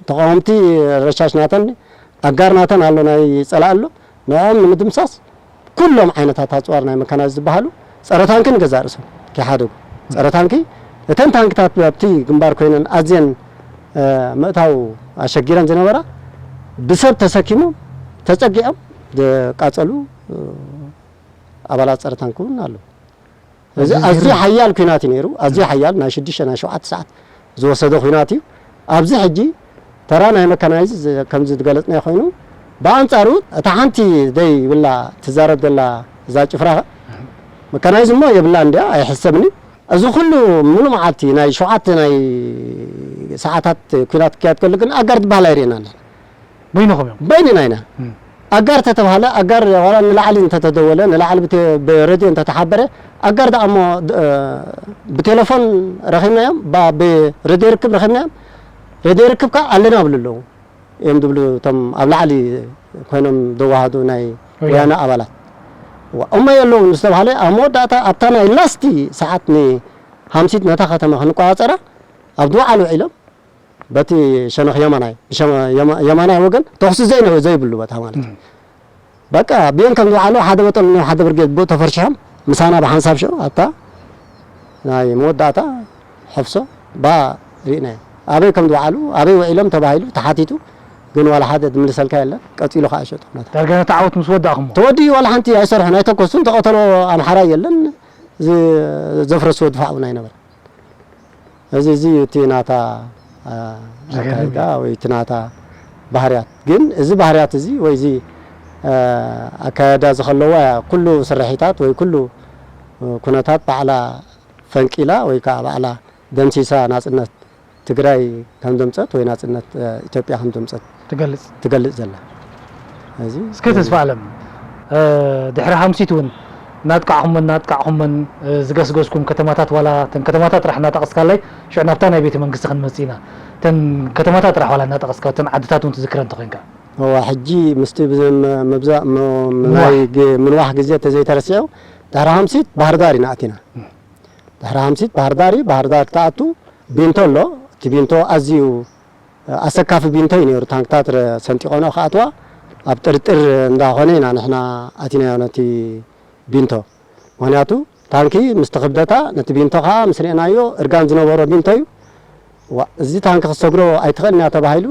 ተቃወምቲ ረሻሽ ናተን፣ ኣጋር ናተን ኣሎ፣ ናይ ጸላኢ ኣሎ። ንዕኦም ንምድምሳስ ኩሎም ዓይነታት ኣጽዋር ናይ መካናይዝድ ዝበሃሉ፣ ጸረ ታንኪ ንገዛእ ርእሶም ከይሓደጉ። ጸረ ታንኪ፣ እተን ታንክታት ኣብቲ ግንባር ኮይነን ኣዝየን፣ እ፣ ምእታው ኣሸጊረን ዝነበራ፣ ብሰብ ተሰኪሞም፣ ተጸጊዖም ዝቃጸሉ፣ እ፣ ኣባላት ጸረ ታንኪ እውን ኣለዉ። እዚ ኣዝዩ ኣዝዩ ዝገርም። ሓያል ኲናት እዩ ነይሩ። ኣዝዩ ሓያል ናይ ሽዱሽተ ናይ ሸውዓተ ሰዓት ዝወሰደ ኲናት እዩ። ኣብዚ ሕጂ ተራ ናይ መካናይዝ ዝ-፣ ከምዚ ዝገለጽናዮ ኮይኑ፣ ብኣንጻሩ እታ ሓንቲ ደይ ይብላ ትዛረብ ዘላ እዛ ጭፍራ መካናይዝ እሞ የብላ እንድያ ኣይሕሰብን እዩ። እዚ ኩሉ ሙሉ መዓልቲ ናይ ሸውዓተ ናይ ሰዓታት ኲናት ክካየድ ከሎ ግን ኣጋር ዝበሃል ኣይርኤናን። በይንኹም እዮም? በይንና ኢና። እም። ኣጋር ተተባህለ፣ ኣጋር ዋላ ንላዕሊ እንተተደወለ፣ ንላዕሊ ብቴ-፣ ብሬድዮ እንተተሓበረ፣ ኣጋር ደኣ እሞ፣ እ፣ ብቴሌፎን ረኺብናዮም፣ ባ-፣ ብሬድዮ ርክብ ረኺብናዮም፣ ሬድዮ ርክብ ከኣ ኣለና ይብሉ ኣለዉ እዮም ዝብሉ እቶም ኣብ ላዕሊ ኮይኖም ዘወሃዱ ናይ ወያነ። ወያነ ኣባላት። ዋ-፣ እሞ የለውን ዝተባህለ፣ ኣብ መወዳእታ ኣብታ ናይ ላስቲ ሰዓት ንሃምሲት ነታ ከተማ ክንቆጻጸራ ኣብ ዝወዓሉ ውዒሎም፣ በቲ ሸነኽ የማናይ፣ ሸመ-፣ የማ-፣ የማናይ ወገን ተኹሲ ዘይነ-፣ ዘይብሉ ቦታ ማለት እዩ። እም። በቃ፣ ብየን ከም ዝወዓሉ ሓደ በጠል ሓደ ብርጌድ ብኡ ተፈርሺሖም፣ ምሳና ብሓንሳብ ሽዑ ኣብታ ናይ መወዳእታ ሕፍሶ ባ ርኢናዮ። ኣበይ ከም ዝወዓሉ፣ ኣበይ ውዒሎም ተባሂሉ ተሓቲቱ፣ ግን ዋላ ሓደ ዝምልሰልካ የለን። ቀጺሉ ከኣ እሸ ጦርነት። ዳርጋ ነቲ ዓወት ምስ ወዳእኹሞ? ተወዲኡ ዋላ ሓንቲ ኣይሰርሑን፣ ኣይተኮሱን፣ ተቐተሎ ኣምሓራይ የለን፣ ዝ-፣ ዘፍረስዎ ድፋዕ እውን ኣይነበረን። እዚ፣ እዚ እቲ ናታ፣ አ፣ ዘገርም ኣካይዳ እዩ። ወይ እቲ ናታ ባህርያት። ግን እዚ ባህርያት እዚ ወይ እዚ፣ አ፣ ኣካያይዳ እዚ ከለዋ እያ ኩሉ ስርሒታት ወይ ኩሉ፣ እ፣ ኩነታት ባዕላ ፈንቂላ ወይ ከዓ ባዕላ ደምሲሳ ናጽነት ትግራይ ከም ዘምጸት ወይ ናጽነት፣ እ፣ ኢትዮጵያ ከም ዘምጸት ትገልጽ። ትገልጽ ዘላ። እዚ እስከ ተስፋ ኣለም፣ እ፣ ድሕሪ ሃምሲት እውን እናጥቃዕኹመን፣ እናጥቃዕኹመን፣ እ፣ ዝገስገስኩም ከተማታት፣ ዋላ እተን ከተማታት ጥራሕ እናጠቐስካለይ፣ ሽዑ ናብታ ናይ ቤተ መንግስቲ ክንመጽእ ኢና። እተን ከተማታት ጥራሕ ዋላ እናጠቐስካ፣ እተን ዓድታት እውን ትዝክረን እንተኾይንካ። እዋ፣ ሕጂ ምስቲ ብዘ-፣ መ-፣ መብዛ-፣ መ-፣ ምንዋሕ። ናይ ግ-፣ ምንዋሕ ግዜ ተዘይተረሲዑ፣ ድሕሪ ሃምሲት ባህር ዳር ኢና ኣቲና። እም። ድሕሪ ሓምሲት ባህር ዳር እዩ። ባህር ዳር ክትኣቱ ቢንቶ ኣሎ። እቲ ቢንቶ ኣዝዩ ኣሰካፊ ቢንቶ እዩ ነይሩ። ታንክታት ረ-፣ ሰንጢቖኖ ክኣትዋ ኣብ ጥርጥር እንዳኾነ ኢና ንሕና ኣቲናዮ ነቲ ቢንቶ። ምኽንያቱ ታንኪ ምስቲ ክብደታ ነቲ ቢንቶ ከዓ ምስ ርኤናዮ እርጋን ዝነበሮ ቢንቶ እዩ። ዋ፣ እዚ ታንኪ ክሰግሮ ኣይትኽእልን እያ ተባሂሉ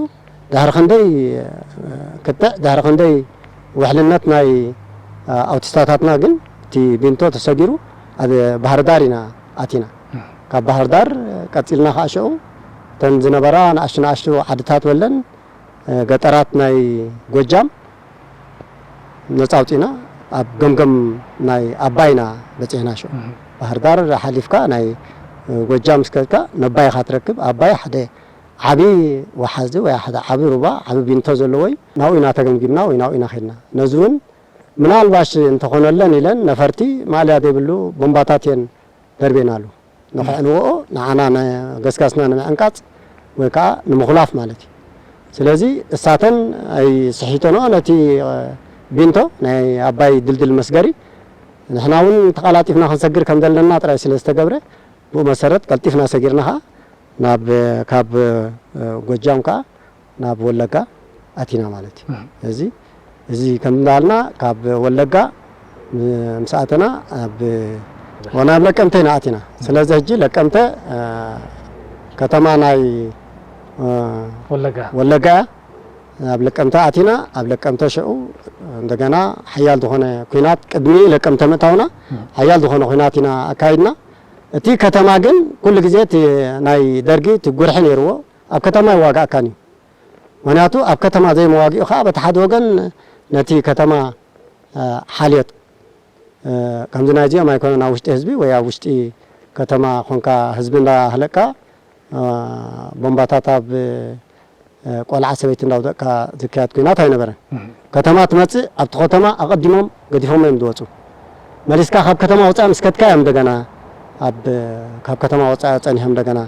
ድሕሪ ክንደይ፣ እ፣ ክትዕ፣ ድሕሪ ክንደይ ውሕልነት ናይ፣ እ፣ ኣውቲስታታትና ግን እቲ ቢንቶ ተሰጊሩ ኣብ ባህር ዳር ኢና ኣቲና። ካብ ባህር ዳር ቀጺልና ከዓ ሽዑ እተን ዝነበራ ንኣሽቱ ንኣሽቱ ዓድታት ወለን፣ እ፣ ገጠራት ናይ ጎጃም ነጻ ኣውጺእና ኣብ ገምገም ናይ ኣባይና በጺሕና ሽዑ። እህ። ባህር ዳር ሓሊፍካ ናይ፣ እ፣ ጎጃም ምስ ከድካ ነባይ ኢኻ ትረክብ። ኣባይ ሓደ ዓቢ ወሓዚ ወይ ሓደ ዓቢ ሩባ፣ ዓቢ ቢንቶ ዘለዎ እዩ። ናብኡ ኢና ተገምጊምና ወይ ናብኡ ኢና ኸድና። ነዚ እውን ምናልባሽ እንተኾነለን ኢለን ነፈርቲ ማእለያ ዘይብሉ ቦምባታት እየን ደርቤናሉ። ንኸዕንውኦ፣ ንዓና ነ-፣ ገስጋስና ንምዕንቃጽ ወይ ከዓ ንምኹላፍ ማለት እዩ። ስለዚ እሳተን ኣይስሒተንኦ ነቲ፣ እ፣ ቢንቶ ናይ ኣባይ ድልድል መስገሪ። ንሕና እውን ተቐላጢፍና ክንሰግር ከም ዘለና ጥራይ ስለ ዝተገብረ፣ ብኡ መሰረት ቀልጢፍና ሰጊርና ኸዓ ናብ፣ ካብ፣ እ፣ ጎጃም ከኣ ናብ ወለጋ ኣቲና ማለት እዩ። እህ። እዚ፣ እዚ ከም እንዳልና ካብ ወለጋ ም-፣ ምስ ኣተና ኣብ፣ ናብ ለቀምተ ኢና ኣቲና። ስለዚ ሕጂ ለቀምተ፣ እ፣ ከተማ ናይ፣ እ፣ ወለጋ። ወለጋ እያ። ኣብ ለቀምተ ኣቲና፣ ኣብ ለቀምተ ሽዑ እንደገና ሓያል ዝኾነ ኲናት፣ ቅድሚ ለቀምተ ምእታውና እህ። ሓያል ዝኾነ ኲናት ኢና ኣካይድና። እቲ ከተማ ግን ኩሉ ግዜ እቲ ናይ ደርጊ እቲ ጉርሒ ነይርዎ፣ ኣብ ከተማ ይዋጋእካን እዩ። ምኽንያቱ ኣብ ከተማ ዘይመዋጊኡ ኸዓ በቲ ሓደ ወገን ነቲ ከተማ፣ እ፣ ሓልዮት፣ እ፣ ከምዚ ናይዚኦም ኣይኮነን፣ ኣብ ውሽጢ ህዝቢ ወይ ኣብ ውሽጢ ከተማ ኾንካ ህዝቢ እንዳህለቅካ፣ እ፣ ቦምባታት ኣብ፣ እ፣ ቆልዓ ሰበይቲ እንዳውደቕካ ዝካየድ ኲናት ኣይነበረን። እህ። ከተማ ትመጽእ፣ ኣብቲ ከተማ ኣቐዲሞም ገዲፎም እዮም ዝወጹ። መሊስካ ካብ ከተማ ወጻኢ ምስ ከድካ እዮም እንደገና ኣብ፣ ካብ ከተማ ወጻኢ ጸኒሖም እንደገና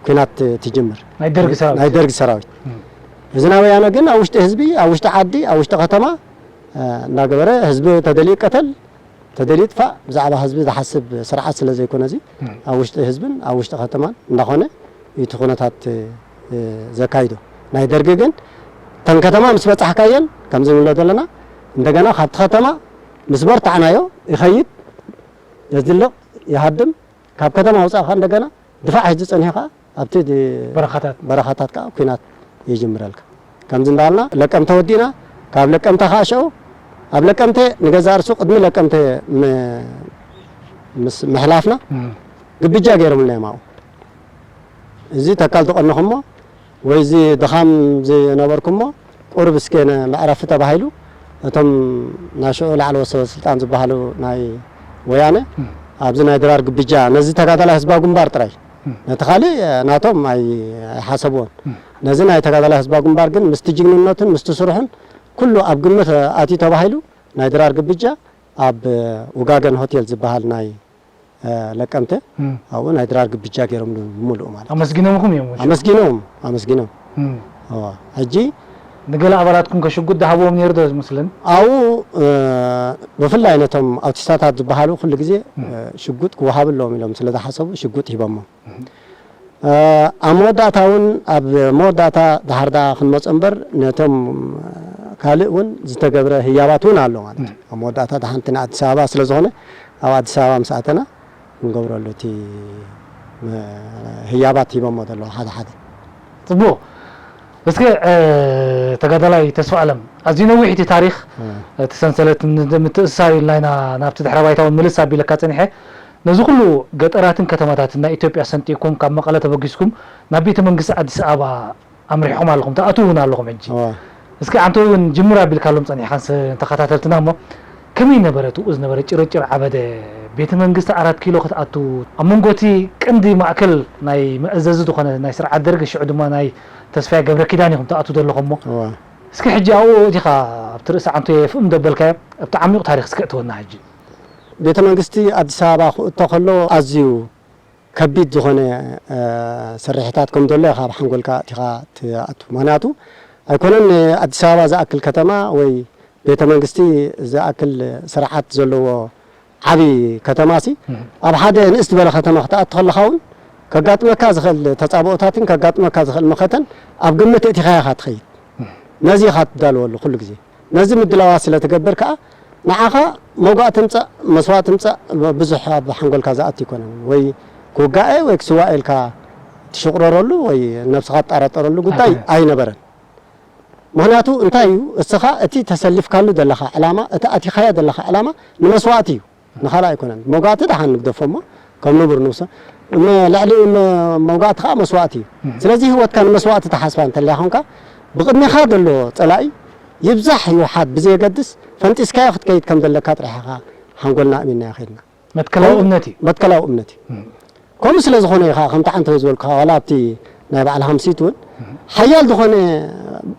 ኲናት ትጅምር። ናይ ደርጊ ሰራዊት። ናይ ደርጊ ሰራዊት። እም። እዚ ናይ ወያነ ግን ኣብ ውሽጢ ህዝቢ፣ ኣብ ውሽጢ ዓዲ፣ ኣብ ውሽጢ ከተማ፣ እ፣ እናገበረ ህዝቢ ተደልዩ ይቀተል፣ ተደልዩ ይጥፋእ፣ ብዛዕባ ህዝቢ ዝሓስብ ስርዓት ስለ ዘይኮነ እዚ፣ እም። ኣብ ውሽጢ ህዝብን ኣብ ውሽጢ ከተማን እንዳኾነ እዩ እቲ ኩነታት፣ እ፣ ዘካይዶ። ናይ ደርጊ ግን እተን ከተማ ምስ በጻሕካየን፣ ከምዚ ንብሎ ዘለና፣ እንደገና ካብቲ ከተማ ምስ በርታዕናዮ ይኸይድ፣ የዝልቕ፣ ይሃድም፣ ካብ ከተማ ኣውጻእካ እንደገና ድፋዕ ሒዙ ጸኒሑ ከኣ ኣብቲ ድ-፣ በረኻታት። በረኻታት ከኣ ኲናት ይጅምረልካ። ከምዚ እንዳበልና ለቀምተ ወዲእና፣ ካብ ለቀምተ ከኣ ሽዑ ኣብ ለቀምተ ንገዛእ ርእሱ ቅድሚ ለቀምተ ም-፣ ምስ ምሕላፍና እም። ግብጃ ገይሮምልና እዮም ኣብኡ። እዚ ተካል ዝቐነኹሞ ወይ እዚ ድኻም ዝነበርኩሞ ቁሩብ እስከ ነ-፣ መዕረፊ ተባሂሉ እቶም ናይ ሽዑ ላዕለዎት ሰበ ስልጣን ዝበሃሉ ናይ ወያነ እም። ኣብዚ ናይ ድራር ግብጃ ነዚ ተጋዳላይ ህዝባዊ ግንባር ጥራይ እም። ነቲ ካልእ ናቶም ኣይ-፣ ኣይሓሰብዎን። እም። ነዚ ናይ ተጋዳላይ ህዝባዊ ግንባር ግን ምስቲ ጅግንነቱን ምስቲ ስርሑን ኩሉ ኣብ ግምት ኣትዩ ተባሂሉ ናይ ድራር ግብጃ ኣብ ውጋገን ሆቴል ዝበሃል ናይ፣ እ፣ ለቀምተ እም። ኣብኡ ናይ ድራር ግብጃ ገይሮምሉ ብምሉኡ ማለት እዩ። ኣመስጊኖምኹም እዮም ወትሩ? ኣመስጊኖም፣ ኣመስጊኖም። እም። እዋ፣ ሕጂ ንገለ ኣባላትኩም ከ ሽጉጥ ዝሃብዎም ነይሩ ዶ ዝመስለኒ? ኣብኡ፣ እ፣ ብፍላይ ነቶም ኣውቲስታታት ዝበሃሉ ኩሉ ግዜ፣ እም። እ፣ ሽጉጥ ክወሃብ ኣለዎም ኢሎም ስለ ዝሓሰቡ ሽጉጥ ሂቦሞም። እም። እ፣ ኣብ መወዳእታ እውን፣ ኣብ መወዳእታ ድሓር ደኣ ክንመጾ እምበር፣ ነቶም ካልእ እውን ዝተገብረ ህያባት እውን ኣሎ ማለት እዩ። እም። ኣብ መወዳእታ ደሓንቲ ንኣዲስ ኣበባ ስለ ዝኾነ፣ ኣብ ኣዲስ ኣበባ ምስ ኣተና ክንገብረሉ እቲ፣ እ፣ ህያባት ሂቦሞ ዘለዉ ሓደ ሓደ። ጽቡቕ። እስከ፣ እ፣ ተጋዳላይ ተስፋ ኣለም፣ ኣዝዩ ነዊሕ እቲ ታሪኽ፣ እ። እቲ ሰንሰለት ን-፣ ምትእስሳር ኢልና ኢና ናብቲ ድሕረ ባይታ እውን ምልስ ኣቢለካ ጸኒሐ። ነዚ ኩሉ ገጠራትን ከተማታትን ናይ ኢትዮጵያ ሰንጢቕኩም፣ ካብ መቐለ ተበጊስኩም ናብ ቤተ መንግስቲ ኣዲስ ኣበባ ኣምሪሕኩም ኣለኹም፣ ትኣትዉ እውን ኣለኹም ሕጂ። እዋ። እስኪ ኣንተ እውን ጅምር ኣቢልካሎም ጸኒሕካ፣ ንስ-፣ ንተኸታተልትና እሞ፣ ከመይ ነበረ እቲ ዝነበረ ጭርጭር ዓበደ? ቤተ መንግስቲ ኣራት ኪሎ ክትኣቱ፣ ኣብ መንጎ እቲ ቀንዲ ማእከል ናይ መእዘዚ ዝኾነ ናይ ስርዓት ደርጊ፣ ሽዑ ድማ ናይ ተስፋዬ ገብረ ኪዳን ኢኹም ትኣትዉ ዘለኹም እሞ፣ እዋ። እስኪ ሕጂ ኣብኡ እቲኻ ኣብቲ ርእሲ ዓንቶየ ፍእም ደበልካዮ፣ ኣብቲ ዓሚቕ ታሪኽ እስከ እትወና ሕጂ። ቤተ መንግስቲ ኣዲስ ኣበባ ክእቶ ከሎ ኣዝዩ ከቢድ ዝኾነ፣ እ፣ ስርሒታት ከም ዘሎ ኢኻ ኣብ ሓንጎልካ ኣእቲኻ ትኣቱ። ምኽንያቱ ኣይኮነን ኣዲስ ኣበባ ዝኣክል ከተማ ወይ ቤተ መንግስቲ ዝኣክል ስርዓት ዘለዎ ዓቢ ከተማሲ ኣብ ሓደ ንእስ ዝበለ ከተማ ክትኣቱ ከለኻ እውን ከጋጥመካ ዝኽእል ተጻብኦታትን ከጋጥመካ ዝኽእል መኸተን ኣብ ግምት እቲኻ ኢኻ ትኸይድ። ነዚ ኢኻ ትዳለወሉ ኩሉ ግዜ። ነዚ ምድላዋት ስለ ትገብር ከኣ ንዓኻ መውጋእ ትምጻእ መስዋእቲ ትምጻእ ብዙሕ ኣብ ሓንጎልካ ዝኣቱ ኣይኮነን። ወይ ክውጋእ ወይ ክስዋእ ኢልካ ትሽቕረረሉ ወይ ነብስኻ ትጠራጠረሉ ጉዳይ ኣይነበረን። ምኽንያቱ እንታይ እዩ? እስኻ እቲ ተሰሊፍካሉ ዘለኻ ዕላማ፣ እቲ ኣቲኻዮ ዘለኻ ዕላማ ንመስዋእቲ እዩ፣ ንኻልእ ኣይኮነን። መውጋእቲ ደሓን ንግደፎ እሞ ከም ንቡር ንውሰ-፣ እመ-፣ ልዕሊ እመ-፣ መውጋእቲ ኸዓ መስዋእቲ እዩ። ስለዚ ህይወትካ ንመስዋእቲ ተሓስባ እንተልያ ኾንካ፣ ብቕድሜኻ ዘሎ ጸላኢ ይብዛሕ ይውሓድ ብዘየገድስ፣ ፈንጢስካዮ ክትከይድ ከም ዘለካ ጥራሕ ኢኻ ሓንጎልና ኣእሚንናዮ ኸይድና። መትከላዊ እምነት እዩ። መትከላዊ እምነት እዩ። ከምኡ ስለ ዝኾነ እዩ ኸዓ ከምቲ ዓንተወይ ዝበልኩኻ፣ ዋላ ኣብቲ ናይ በዓል ሃምሲት እውን ሓያል ዝኾነ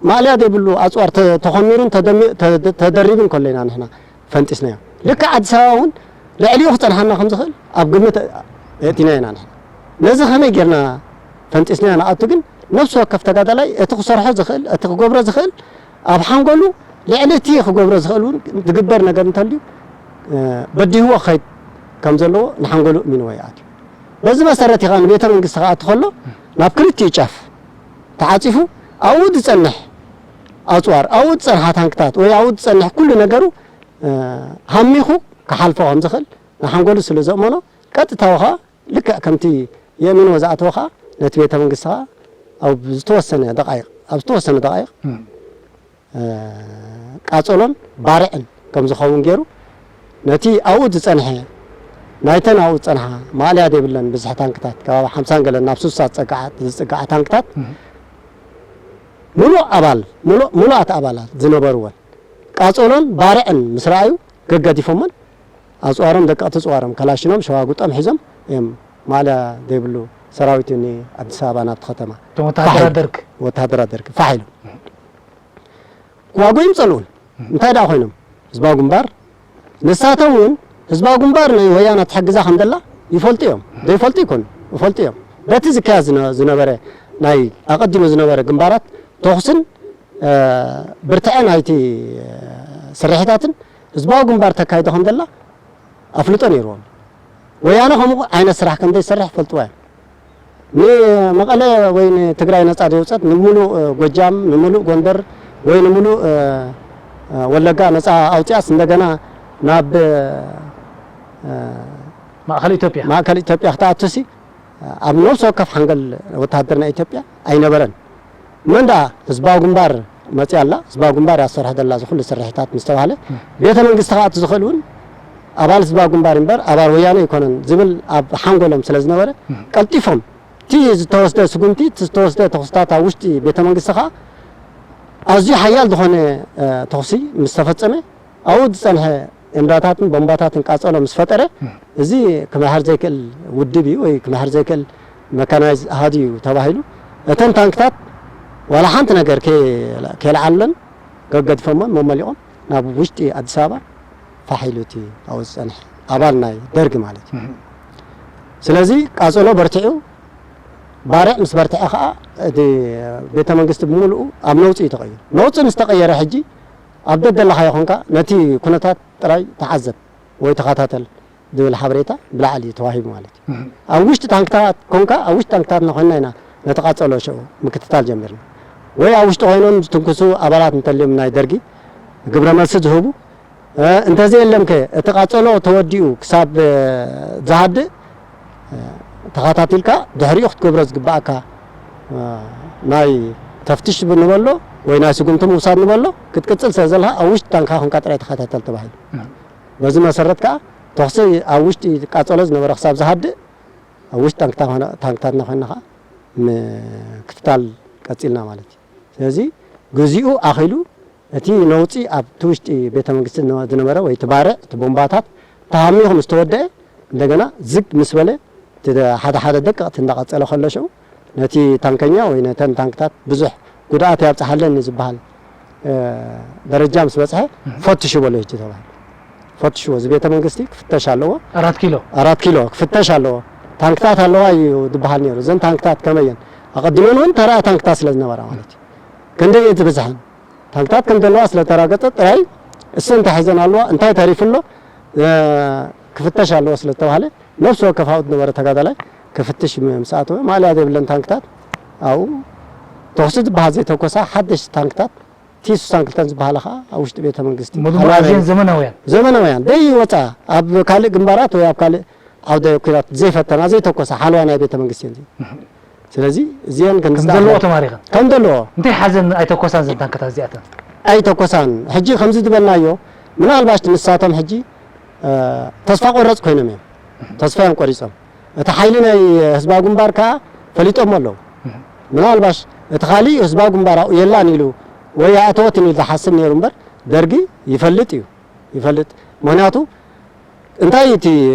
ማእለያ ዘይብሉ ኣጽዋር ተ-፣ ተኾሚሩን ተደሚ-፣ ተ-፣ ተደሪቡን ከሎ ኢና ንሕና ፈንጢስናዮ። ልክዕ ኣዲስ ኣበባ እውን ልዕሊኡ ክጸንሓና ከም ዝኽእል ኣብ ግምት የእቲና ኢና ንሕና። ነዚ ከመይ ጌርና ፈንጢስናዮ ንኣቱ ግን፣ ነፍሲ ወከፍ ተጋዳላይ እቲ ክሰርሖ ዝኽእል፣ እቲ ክገብሮ ዝኽእል፣ ኣብ ሓንጎሉ ልዕሊ እቲ ክገብሮ ዝኽእል እውን ዝግበር ነገር እንተልዩ፣ እ፣ በዲህዎ ክኸይድ ከም ዘለዎ ንሓንጎሉ እሚንዎ ይኣትዩ። በዚ መሰረት ኢኻ ንቤተ መንግስቲ ክኣቱ ከሎ ናብ ክልቲኡ ጫፍ ተዓጺፉ ኣብኡ ዝጸንሕ ኣጽዋር፣ ኣብኡ ዝጸንሓ ታንክታት ወይ ኣብኡ ዝጸንሕ ኩሉ ነገሩ፣ እ፣ ሃሚኹ ክሓልፎ ከም ዝኽእል ንሓንጎሉ ስለ ዘእመኖ፣ ቀጥታዊ ኸኣ ልክዕ ከምቲ የእምንዎ ዝኣተወ ኸኣ ነቲ ቤተ መንግስቲ ኸኣ ኣብ ዝተወሰነ ደቃይቕ፣ ኣብ ዝተወሰነ ደቃይቕ፣ እም። እ፣ ቃጸሎን ባርዕን ከም ዝኸውን ገይሩ፣ ነቲ ኣብኡ ዝጸንሐ፣ ናይተን ኣብኡ ዝጸንሓ ማእለያ ዘይብለን ብዝሒ ታንክታት፣ ከባቢ ሓምሳን ገለን ናብ ሱሳ ዝጸግዓ፣ ዝጽግዓ ታንክታት፣ እም። ምሉእ ኣባል፣ ምሉእ፣ ምሉኣት ኣባላት ዝነበርወን ቃጸሎን ባርዕን ምስ ረኣዩ፣ ገገዲፎመን ኣጽዋሮም፣ ደቀቕቲ ኣጽዋሮም፣ ከላሽኖም፣ ሸዋጉጦም ሒዞም እዮም ማእለያ ዘይብሉ ሰራዊት እዩ ንኣዲስ ኣበባ ናብቲ ከተማ እቶም ወተሃደራት ፋሕ ኢሉ። ደርግ። ወተሃደራት ደርግ ፋሕ ኢሉ። ክዋግኡ ይምጸልኡን። እንታይ ደኣ ኮይኖም? ህዝባዊ ግንባር። ንሳቶም እውን ህዝባዊ ግንባር ንወያነ ትሕግዛ ከም ዘላ ይፈልጡ እዮም። ዘይፈልጡ ይኮኑ፣ ይፈልጡ እዮም። በቲ ዝካየድ ዝነ-፣ ዝነበረ ናይ ኣቐዲሙ ዝነበረ ግንባራት ተኹስን፣ እ፣ ብርትዐ ናይቲ፣ እ፣ ስርሒታትን ህዝባዊ ግንባር ተካይዶ ከም ዘላ ኣፍልጦ ነይርዎም። ወያነ ከምኡ ዓይነት ስራሕ ከም ዘይሰርሕ ይፈልጥዎ እዮም። ንመቐለ ወይ ንትግራይ ነጻ ዘውጸት ንምሉእ፣ እ፣ ጎጃም፣ ንምሉእ ጎንደር ወይ ንምሉእ፣ እ፣ እ፣ ወለጋ ነጻ ኣውጺኣስ እንደገና ናብ፣ እ፣ ማእከል ኢትዮጵያ። ማእከል ኢትዮጵያ ክትኣቱሲ ኣብ ነፍሲ ወከፍ ሓንገል ወተሃደር ናይ ኢትዮጵያ ኣይነበረን። መን ደኣ ህዝባዊ ግንባር መጽያ ኣላ፣ ህዝባዊ ግንባር እያ ትሰርሖ ዘላ እዚ ኩሉ ስርሒታት ምስ ተባህለ፣ ቤተ መንግስቲ ክኣቱ ዝኽእል እውን ኣባል ህዝባዊ ግንባር እምበር ኣባል ወያነ ኣይኮነን ዝብል ኣብ ሓንጎሎም ስለ ዝነበረ፣ ቀልጢፎም እቲ ዝተወስደ ስጉምቲ፣ እቲ ዝተወስደ ተኹስታት ኣብ ውሽጢ ቤተ መንግስቲ ኸኣ ኣዝዩ ሓያል ዝኾነ፣ እ፣ ተኹሲ ምስ ተፈጸመ፣ ኣብኡ ዝጸንሐ እምዳታትን ቦምባታትን ቃጸሎ ምስ ፈጠረ፣ እዚ ክምሕር ዘይክእል ውድብ እዩ ወይ ክምሕር ዘይክእል መካናይዝ ኣሃዱ እዩ ተባሂሉ፣ እተን ታንክታት ዋላ ሓንቲ ነገር ከይ-፣ ከይለዓሉለን ገገዲፎሞን መመሊቖም ናብ ውሽጢ ኣዲስ ኣበባ ፋሕ ኢሉ እቲ ኣብኡ ዝጸንሐ ኣባል ናይ ደርግ ማለት እዩ። ስለዚ ቃጸሎ በርቲዑ፣ ባርዕ ምስ በርትዐ ኸኣ እቲ ቤተ መንግስቲ ብምሉኡ ኣብ ነውጺ እዩ ተቐይሩ። ነውጺ ምስ ተቐየረ ሕጂ ኣብ ደደለኻዮ ኾንካ ነቲ ኩነታት ጥራይ ተዓዘብ ወይ ተኸታተል ዝብል ሓበሬታ ብላዕሊ ተዋሂቡ ማለት እዩ። ኣብ ውሽጢ ታንክታት ኮንካ፣ ኣብ ውሽጢ ታንክታትና ኮይንና ኢና ነቲ ቃጸሎ ሽዑ ምክትታል ጀሚርና። ወይ ኣብ ውሽጢ ኮይኖም ዝትንክሱ ኣባላት እንተልዮም ናይ ደርጊ ግብረ መልሲ ዝህቡ፣ እ፣ እንተዘየለምከ እቲ ቃጸሎ ተወዲኡ ክሳብ፣ እ፣ ዝሃድእ፣ እ፣ ተኸታቲልካ ድሕሪኡ ክትገብሮ ዝግባኣካ፣ እ፣ ናይ ተፍትሽ ንበሎ ወይ ናይ ስጉምቲ ምውሳድ ንበሎ ክትቅጽል ስለ ዘለካ ኣብ ውሽጢ ታንካ ኮንካ ጥራይ ተኸታተል ተባሂሉ። በዚ መሰረት ከኣ ተኹሲ ኣብ ውሽጢ ቃጸሎ ዝነበረ ክሳብ ዝሃድእ ኣብ ውሽጢ ታንክታ-፣ ታንክታትና ኮይንና ከኣ ምክትታል ቀጺልና ማለት እዩ። ስለዚ ግዚኡ ኣኺሉ እቲ ነውጺ ኣብቲ ውሽጢ ቤተ መንግስቲ ዝነበ-፣ ዝነበረ ወይ እቲ ባርዕ፣ እቲ ቦምባታት ተሃሚኹ ምስ ተወደአ፣ እንደገና ዝግ ምስ በለ፣ እቲ ሓደ ሓደ ደቀቕቲ እንዳቐጸለ ከሎ ሽዑ፣ ነቲ ታንከኛ ወይ ነተን ታንክታት ብዙሕ ጉድኣት የብጽሓለን እዩ ዝበሃል፣ እ፣ ደረጃ ምስ በጽሐ፣ ፈትሹ በሎ ሕጂ ተባሂሉ። ፈትሽዎ፣ እዚ ቤተ መንግስቲ ክፍተሽ ኣለዎ። ኣራት ኪሎ። ኣራት ኪሎ ክፍተሽ ኣለዎ። ታንክታት ኣለዋ እዩ ዝበሃል ነይሩ። እዘን ታንክታት ከመየን? ኣቐዲመን እውን ተራ ታንክታት ስለ ዝነበራ ማለት እዩ። ክንደይ እየን ዝበዝሐን? ታንክታት ከም ዘለዋ ስለ ተራገጸ ጥራይ እሰን እንታይ ሒዘን ኣለዋ፣ እንታይ ተሪፉ ኣሎ፣ እ፣ ክፍተሽ ኣለዎ ስለ ዝተባህለ፣ ነፍሲ ወከፍ ኣብኡ ዝነበረ ተጋዳላይ ክፍትሽ ም-፣ ምስ ኣተወ፣ ማእለያ ዘይብለን ታንክታት ኣብኡ፣ ተኹሲ ዝበሃል ዘይተኮሳ ሓደሽቲ ታንክታት፣ ቲ ስሳን ክልተን ዝበሃላ ኸኣ ኣብ ውሽጢ ቤተ መንግስቲ ምሉእ ሓለዋ ናይ መኣዝን ዘመናውያን። ዘመናውያን፣ ዘይወጻ፣ ኣብ ካልእ ግንባራት ወይ ኣብ ካልእ ዓውደ ኲናት ዘይፈተና፣ ዘይተኮሳ፣ ሓለዋ ናይ ቤተ መንግስቲ እየን። ስለዚ እዚአን ከም ከም ዝደኣ-፣ ዘለዎ ተማሪኸን። ከም ዘለዎ። እንታይ ሓዘን ኣይተኮሳን እዘን ታንክታት እዚኣተን? ኣይተኮሳን። ሕጂ ከምዚ ዝበልናዮ፣ ምናልባሽ ንሳቶም ሕጂ፣ እ፣ ተስፋ ቆረጽ ኮይኖም እዮም። ተስፋ እዮም ቆሪጾም። እቲ ሓይሊ ናይ ህዝባዊ ግንባር ከኣ ፈሊጦም ኣለዉ። ምናልባሽ እቲ ካሊእ ህዝባዊ ግንባር ኣብኡ የላን ኢሉ ወይ ኣእተወትን ኢሉ ዝሓስብ ነይሩ እምበር፣ ደርጊ ይፈልጥ እዩ። ይፈልጥ። ምኽንያቱ እንታይ እቲ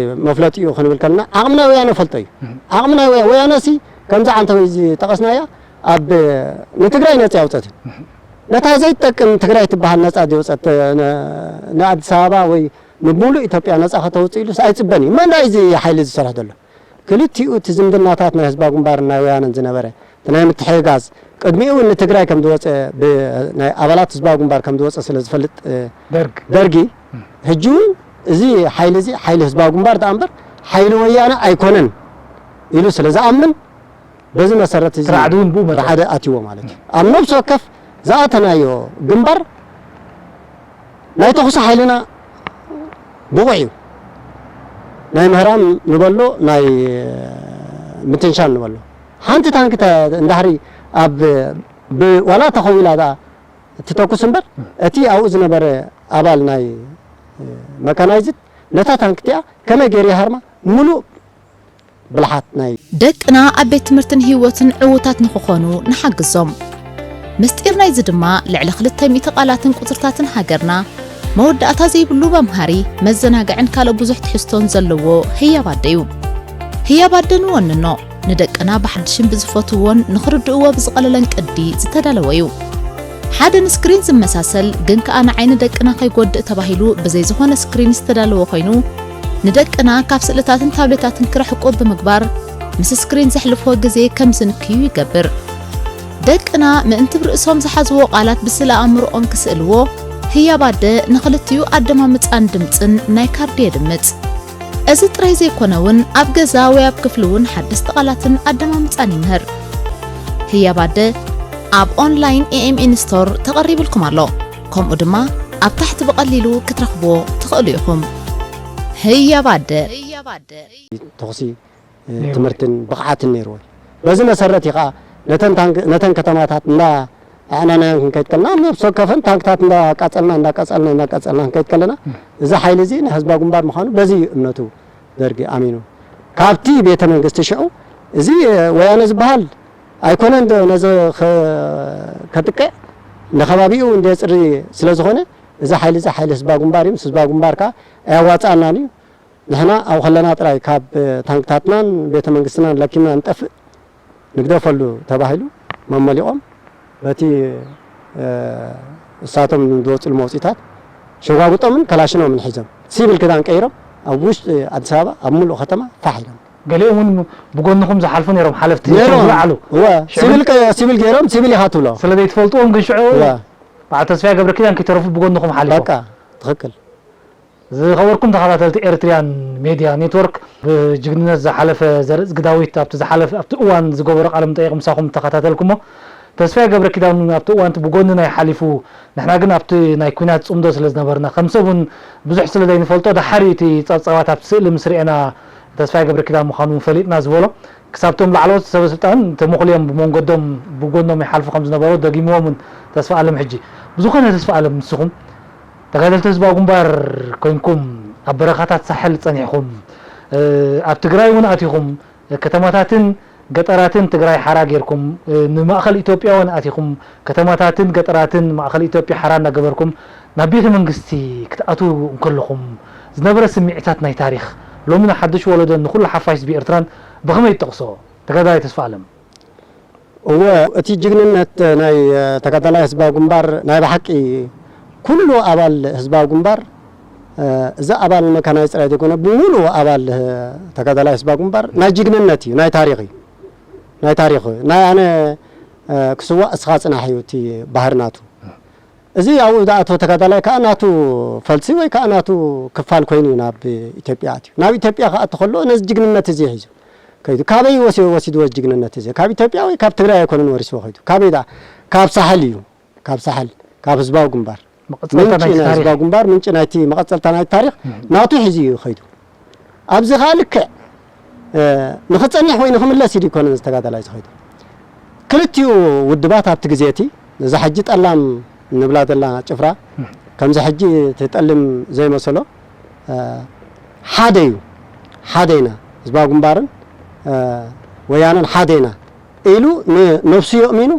መፍለጢኡ ክንብል ከለና፣ ዓቕሚ ናይ ወያነ ፈልጦ እዩ። እህ። ዓቕሚ ናይ ወያ-፣ ወያነ ሲ ከምዛ ዓንተወይ እዚ ጠቐስናያ ኣብ ንትግራይ ነጻ ያውጸት እዩ። እህ። ነታ ዘይትጠቅም ትግራይ ትበሃል ነጻ ዝወጸት ነ-፣ ንኣዲስ ኣበባ ወይ ንሙሉእ ኢትዮጵያ ነጻ ከተውጽእ ኢሉስ ኣይጽበን እዩ። መን ዳዩ እዚ ሓይሊ ዝሰርሕ ዘሎ? ክልቲኡ እቲ ዝምድናታት ናይ ህዝባዊ ግንባርን ናይ ወያነን ዝነበረ፣ እቲ ናይ ምትሕግጋዝ፣ ቅድሚኡ እውን ንትግራይ ከም ዝወጸ ብ-፣ ናይ ኣባላት ህዝባዊ ግንባር ከም ዝወጸ ስለ ዝፈልጥ፣ እ፣ ደርግ። ደርጊ፣ እም። ሕጂ እውን እዚ ሓይሊ እዚ ሓይሊ ህዝባዊ ግንባር ደኣ እምበር ሓይሊ ወያነ ኣይኮነን ኢሉ ስለ ዝኣምን፣ በዚ መሰረት እዚ ራዕዲ እውን ብኡ መጠን። ራዕዲ ኣትይዎ ማለት እዩ። ኣብ ነፍሲ ወከፍ ዝኣተናዮ ግንባር ናይ ተኹሲ ሓይልና ብቑዕ እዩ። ናይ ምህራም ንበሎ፣ ናይ ምትንሻን ንበሎ። ሓንቲ ታንክ ተ-፣ እንድሕሪ ኣብ ብ-፣ ዋላ ተኸዊላ ደኣ ትተኩስ እምበር፣ እቲ ኣብኡ ዝነበረ ኣባል ናይ መካናይዝድ ነታ ታንክ እቲኣ ከመይ ገይሩ ይሃርማ? ምሉእ ብልሓት ናይ ደቅና ኣብ ቤት ትምህርትን ህይወትን ዕዉታት ንኽኾኑ ንሓግዞም። ምስጢር ናይዚ ድማ ልዕሊ ክልተ ሚእቲ ቃላትን ቁጽርታትን ሃገርና፣ መወዳእታ ዘይብሉ መምሃሪ፣ መዘናግዕን ካልእ ብዙሕ ትሕዝቶን ዘለዎ ህያብ ኣደ እዩ። ህያብ ኣደ ንወንኖ፣ ንደቅና ብሓድሽን ብዝፈትውዎን ንኽርድእዎ ብዝቐለለን ቅዲ ዝተዳለወ እዩ። ሓደ ንስክሪን ዝመሳሰል ግን ከኣ ንዓይኒ ደቅና ከይጎድእ ተባሂሉ ብዘይ ዝኾነ ስክሪን ዝተዳለወ ኮይኑ፣ ንደቅና ካብ ስእልታትን ታብሌታትን ክርሕቁ ብምግባር፣ ምስ ስክሪን ዘሕልፍዎ ግዜ ከም ዝንክዩ ይገብር። ደቅና ምእንቲ ብርእሶም ዝሓዝዎ ቃላት ብስእለ ኣእምሮኦም ክስእልዎ፣ ህያብ ኣደ ንኽልቲኡ ኣደማምጻን ድምጽን ናይ ካርዲ የድምጽ። እዚ ጥራይ ዘይኮነ እውን ኣብ ገዛ ወይ ኣብ ክፍሊ እውን ሓደስቲ ቃላትን ኣደማምጻን ይምህር። ህያብ ኣደ ኣብ ኦንላይን ኤ ኤም ኤን ስቶር ተቐሪብልኩም ኣሎ። ከምኡ ድማ ኣብ ታሕቲ ብቐሊሉ ክትረኽብዎ ትኽእሉ ኢኹም። ህያብ ኣደ። ተኹሲ፣ እ፣ ነይሩ። ትምህርትን ብቕዓትን ነይርዎ። በዚ መሰረት እዩ ኸዓ ነተን ታንክ-፣ ነተን ከተማታት እንዳ ኣዕናናያን ክንከይድ ከለና፣ ኣብ ነፍሲ ወከፈን ታንክታት እንዳቃጸልና፣ እንዳቃጸልና፣ እንዳቃጸልና ክንከይድ ከለና፣ ም። እዚ ሓይሊ እዚ ናይ ህዝባዊ ግንባር ምዃኑ በዚ እዩ እምነቱ ደርጊ ኣሚኑ። ካብቲ ቤተ መንግስቲ ሽዑ፣ እዚ ወያነ ዝበሃል ኣይኮነን ዶ ነዚ ከ-፣ ከጥቅዕ ንከባቢኡ እንዴጽሪ ስለ ዝኾነ፣ እዚ ሓይሊ እዚ ሓይሊ ህዝባዊ ግንባር እዩ። ምስ ህዝባዊ ግንባር ከኣ ኣያዋጽኣናን እዩ። ንሕና ኣብኡ ከለና ጥራይ ካብ ታንክታትናን ቤተ መንግስትናን ለኪምና ንጠፍእ፣ ንግደፈሉ ተባሂሉ መመሊቖም በቲ፣ እ፣ እሳቶም ዝወፅሉ መውፅኢታት ሸጓጉጦምን ከላሽኖምን ሒዞም ሲቪል ክዳን ቀይሮም ኣብ ውሽጢ ኣዲስ ኣበባ ኣብ ሙሉእ ከተማ ፋሕ ኢሎም። ገሊኦም እውን ብጎንኹም ዝሓልፉ ነይሮም፣ ሓለፍቲ ነይሮም። ዝለዓሉ። እወ፣ ሽዑ ሲቪል ቀ-፣ ሲቪል ገይሮም፣ ሲቪል ኢኻ ትብሎ። ስለ ዘይትፈልጥዎም ግን ሽዑ እወ። በዓል ተስፋዬ ገብረኪዳን ከይተረፉ ብጎንኹም ሓሊፎም። በቃ፣ ትኽክል። ዝኸበርኩም ተኸታተልቲ ኤርትሪያን ሜድያ ኔትወርክ፣ ብጅግንነት ዝሓለፈ ዘርእዝጊ ዳዊት ኣብቲ ዝሓለፈ፣ ኣብቲ እዋን ዝገበሮ ቃለ መጠይቕ ምሳኹም ተኸታተልኩሞ። ተስፋዬ ገብረኪዳን እውን ኣብቲ እዋን እቲ ብጎንና እዩ ሓሊፉ። ንሕና ግን ኣብቲ ናይ ኲናት ጽምዶ ስለ ዝነበርና፣ ከም ሰብ እውን ብዙሕ ስለ ዘይንፈልጦ፣ ደሓር እዩ እቲ ጸብጻባት ኣብቲ ስእሊ ምስ ርኤና ተስፋዬ ገብረኪዳን ምዃኑ ፈሊጥና ዝበሎ። ክሳብ እቶም ላዕለዎት ሰበ ስልጣን ተመኹልዮም ብመንገዶም ብጎኖም ይሓልፉ ከም ዝነበሩ ደጊምዎም እውን ተስፋ ኣለም። ሕጂ ብዝኾነ ተስፋ ኣለም ንስኹም ተጋደልቲ ህዝባዊ ግንባር ኮይንኩም ኣብ በረኻታት ሳሕል ጸኒሕኩም፣ እ፣ ኣብ ትግራይ እውን ኣቲኹም ከተማታትን ገጠራትን ትግራይ ሓራ ጌርኩም፣ እ፣ ንማእኸል ኢትዮጵያ እውን ኣቲኹም ከተማታትን ገጠራትን ማእኸል ኢትዮጵያ ሓራ እናገበርኩም ናብ ቤተ መንግስቲ ክትኣትዉ እንከለኹም ዝነበረ ስምዒታት ናይ ታሪኽ ሎሚ ንሓድሽ ወለዶን ንኹሉ ሓፋሽ ህዝቢ ኤርትራን ብኸመይ ትጠቕሶ? ተጋዳላይ ተስፋ ኣለም። እወ፣ እቲ ጅግንነት ናይ ተጋዳላይ ህዝባዊ ግንባር ናይ ብሓቂ ኩሉ ኣባል ህዝባዊ ግንባር፣ እዚ ኣባል መካናይዝ ጥራይ ዘይኮነ ብምሉኡ ኣባል ተጋዳላይ ህዝባዊ ግንባር ናይ ጅግንነት እዩ፣ ናይ ታሪኽ እዩ። ናይ ታሪኽ እዩ። ናይ ኣነ ክስዋእ እስኻ ጽናሕ እዩ እቲ ባህሪ ናቱ። እዚ ኣብኡ ዝኣተወ ተጋዳላይ ከዓ ናቱ ፈልሲ ወይ ከዓ ናቱ ክፋል ኮይኑ እዩ ናብ ኢትዮጵያ ኣትዩ። ናብ ኢትዮጵያ ክኣቱ ከሎ ነዚ ጅግንነት እዚ ሒዙ ከይዱ። ካበይ ወሲ-፣ ወሲድዎ ጅግንነት እዚ? ካብ ኢትዮጵያ ወይ ካብ ትግራይ ኣይኮነን ወሪስዎ ከይዱ። ካበይ ደኣ? ካብ ሳሕል እዩ። ካብ ሳሕል፣ ካብ ህዝባዊ ግንባር። መቐጸልታ ምንጪ ናይቲ ናይ ታሪኽ። ህዝባዊ ግንባር፣ ምንጪ ናይቲ መቐጸልታ ናይቲ ታሪኽ እም። ናቱ ሒዙ እዩ ከይዱ። ኣብዚ ኸኣ ልክዕ፣ እ፣ ንኽጸንሕ ወይ ንኽምለስ ኢሉ ኣይኮነን እዚ ተጋዳላይ ዝኸይዱ። ክልቲኡ ውድባት ኣብቲ ግዜ እቲ፣ እዛ ሕጂ ጠላም ንብላ ዘለና ጭፍራ፣ እም። ከምዚ ሕጂ ትጠልም ዘይመሰሎ፣ እ፣ ሓደ እዩ። ሓደ ኢና። ህዝባዊ ግንባርን፣ እ፣ ወያነን ሓደ ኢና ኢሉ ንነብሱ የእሚኑ፣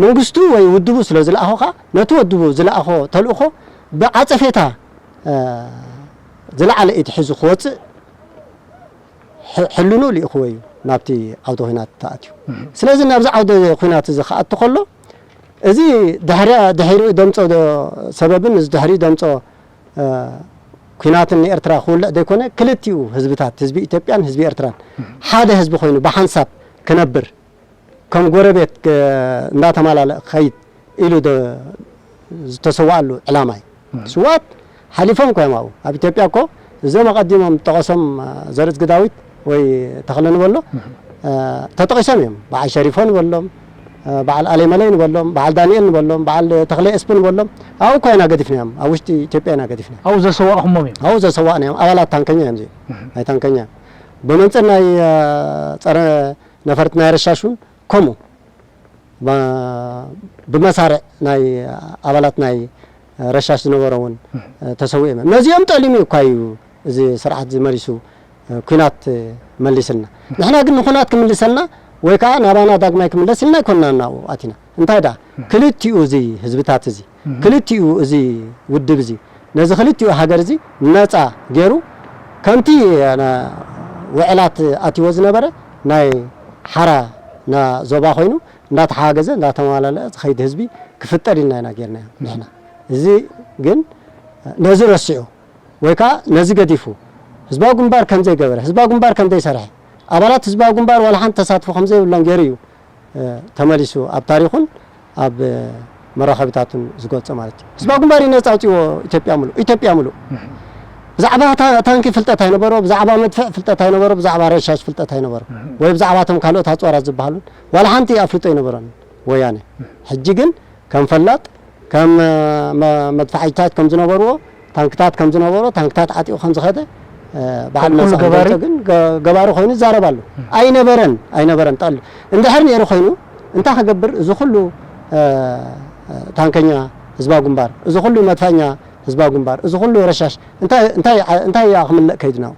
መንግስቱ ወይ ውድቡ ስለ ዝለኣኾ ኸኣ፣ ነቲ ወድቡ ዝለኣኾ ተልእኾ ብዓጸፌታ፣ እ፣ ዝለዓለ ኢድ ሒዙ ክወጽእ ሕ-፣ ሕልኑ ልኢኽዎ እዩ ናብቲ ዓውደ ኲናት ተኣትዩ። እህ። ስለዚ ናብዚ ዓውደ ኲናት እዚ ክኣቱ ከሎ፣ እዚ ድሕሪያ-፣ ድሕሪኡ ደምጾ ዶ-፣ ሰበብን እዚ ድሕሪኡ ደምጾ፣ እ፣ ኲናትን ንኤርትራ ክውልዕ ዘይኮነ፣ ክልቲኡ ህዝብታት፣ ህዝቢ ኢትዮጵያን ህዝቢ ኤርትራን እህ። ሓደ ህዝቢ ኮይኑ ብሓንሳብ ክነብር፣ ከም ጎረቤት፣ እ፣ እንዳተማላለእ ክኸይድ ኢሉ ዶ-፣ ዝተሰዋኣሉ ዕላማ እዩ። እህ። ስዋት ሓሊፎም እኮ እዮም ኣብኡ። ኣብ ኢትዮጵያ እኮ እዞም ኣቐዲሞም ጠቐሶም፣ እ፣ ዘርእዝጊ ዳዊት ወይ ተኽለ ንበሎ፣ እህ። እ፣ ተጠቒሶም እዮም። በዓል ሸሪፎ ንበሎም፣ እ፣ በዓል ኣሌ መለይ ንበሎም፣ በዓል ዳንኤል ንበሎም፣ በዓል ተኽለ ኤስፕ ንበሎም። ኣብኡ እኮ ኢና ገዲፍናዮም። ኣብ ውሽጢ ኢትዮጵያ ኢና ገዲፍናዮም። ኣብኡ ዘሰዋእኹሞም እዮም። ኣብኡ ዘሰዋእናዮም ኣባላት ታንከኛ እዮም እዚኦም። እህ። ናይ ታንከኛ እዮም። ብመንጽር ናይ፣ እ፣ ጸረ ነፈርቲ ናይ ረሻሽ እውን ከምኡ። ባ-፣ ብመሳርዕ ናይ ኣባላት ናይ ረሻሽ ዝነበሮ እውን፣ እህ። እ፣ ተሰዊኦም እዮም። ነዚኦም ጠሊሙ እኳ እዩ እዚ ስርዓት እዚ መሊሱ፣ እ፣ ኲናት፣ እ፣ መሊስልና። ንሕና ግን ንኹናት ክምልሰልና ወይ ከዓ ናባና ዳግማይ ክምለስ ኢልና ኣይኮንና ናብኡ ኣቲና። እንታይ ደኣ? እህ። ክልቲኡ እዚ ህዝብታት እዚ፣ እህ። ክልቲኡ እዚ ውድብ እዚ፣ ነዚ ክልቲኡ ሃገር እዚ ነጻ ገይሩ፣ ከምቲ ነ-፣ ውዕላት ኣትይዎ ዝነበረ ናይ ሓራ ና-፣ ዞባ ኮይኑ፣ እንዳተሓጋገዘ፣ እንዳተማላለአ ዝኸይድ ህዝቢ ክፍጠር ኢልና ኢና ጌርናዮ ንሕና። እዚ ግን ነዚ ረሲዑ ወይ ከዓ ነዚ ገዲፉ፣ ህዝባዊ ግንባር ከም ዘይገበረ፣ ህዝባዊ ግንባር ከም ዘይሰርሐ፣ ኣባላት ህዝባዊ ግንባር ዋላ ሓንቲ ተሳትፎ ከም ዘይብሎም ገይሩ እዩ፣ እ፣ ተመሊሱ ኣብ ታሪኹን ኣብ መራኸቢታቱን ዝገልጾ ማለት እዩ። ህዝባዊ ግንባር እዩ ነጻ ኣውጺዎ ኢትዮጵያ ምሉእ፣ ኢትዮጵያ ምሉእ። ብዛዕባ ታ-፣ ታንኪ ፍልጠት ኣይነበሮ፣ ብዛዕባ መድፍዕ ፍልጠት ኣይነበሮ፣ ብዛዕባ ረሻሽ ፍልጠት ኣይነበሮ፣ እህ። ወይ ብዛዕባ እቶም ካልኦት ኣጽዋራት ዝበሃሉን ዋላ ሓንቲ ኣፍልጦ ኣይነበሮን ወያነ። ሕጂ ግን ከም ፈላጥ፣ ከም፣ እ፣ መ-፣ መድፍዓይታት ከም ዝነበርዎ፣ ታንክታት ከም ዝነበሮ፣ ታንክታት ዓጢቑ ከም ዝኸደ፣ እ፣ በዓል ከም ኩሉ መጽሓፍ ገባሪ? ገልጾ ግን ገ-፣ ገባሪ ኮይኑ ይዛረብ ኣሎ። እህ። ኣይነበረን፣ ኣይነበረን ጠቕሊሉ። እንድሕር ነይሩ ኮይኑ፣ እንታይ ክገብር? እዚ ኩሉ፣ እ፣ እ፣ ታንከኛ ህዝባዊ ግንባር፣ እዚ ኩሉ መድፈኛ ህዝባዊ ግንባር፣ እዚ ኩሉ ረሻሽ፣ እንታይ፣ እንታይ፣ እንታይ እያ ክምለእ ከይዱ ናብኡ?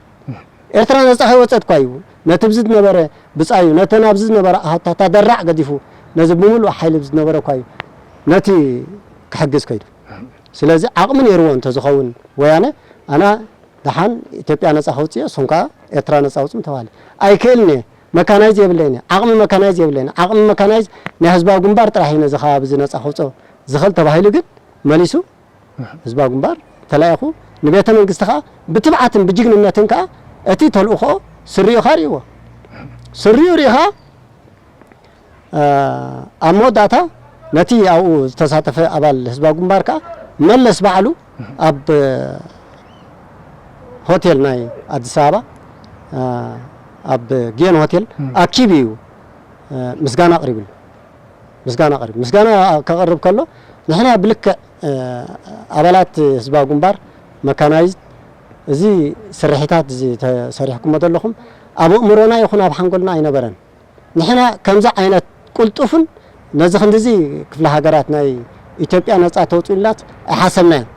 ኤርትራ ነጻ ከይወጸት እኳ እዩ። ነቲ ብዚ ዝነበረ ብጻዩ፣ ነተን ኣብዚ ዝነበራ ኣሃታት ኣደራዕ ገዲፉ፣ ነዚ ብምሉእ ሓይሊ ዝነበረ እኳ እዩ ነቲ ክሕግዝ ከይዱ። ስለዚ ዓቕሚ ነይርዎ እንተዝኸውን ወያነ፣ ኣና ደሓን ኢትዮጵያ ነጻ ከውጽእ እየ፣ እሱም ከኣ ኤርትራ ነጻ ኣውጽእ ተባሂሉ። ኣይክእልን እየ፣ መካናይዝ የብለይን እየ፣ ዓቕሚ መካናይዝ የብለይን። ዓቕሚ መካናይዝ ናይ ህዝባዊ ግንባር ጥራሕ እዩ ነዚ ከባቢ እዚ ነጻ ከውጽኦ ዝኽእል ተባሂሉ፣ ግን መሊሱ ህዝባዊ ግንባር ተላኢኹ ንቤተ መንግስቲ ከኣ ብትብዓትን ብጅግንነትን ከኣ እቲ ተልእኾ ስሪኡ ከኣ ርእይዎ። ስሪኡ ርኢኻ፣ እ፣ ኣብ መወዳእታ ነቲ ኣብኡ ዝተሳተፈ ኣባል ህዝባዊ ግንባር ከኣ መለስ ባዕሉ ኣብ ሆቴል ናይ ኣዲስ ኣበባ፣ እ፣ ኣብ ግዮን ሆቴል እም። ኣኪቡ እዩ፣ እ፣ ምስጋና ኣቕሪብሉ። ምስጋና ኣቕሪቡ። ምስጋና ከቕርብ ከሎ፣ ንሕና ብልክዕ፣ እ፣ ኣባላት ህዝባዊ ግንባር መካናይዝድ፣ እዚ ስርሒታት እዚ ተሰሪሕኩሞ ዘለኹም፣ ኣብ ኣእምሮና ይኹን ኣብ ሓንጎልና ኣይነበረን። ንሕና ከምዚ ዓይነት ቅልጡፍን ነዚ ክንድዚ ክፍለ ሃገራት ናይ ኢትዮጵያ ነጻ ተውጽኡ ኢልናስ ኣይሓሰብናዮን።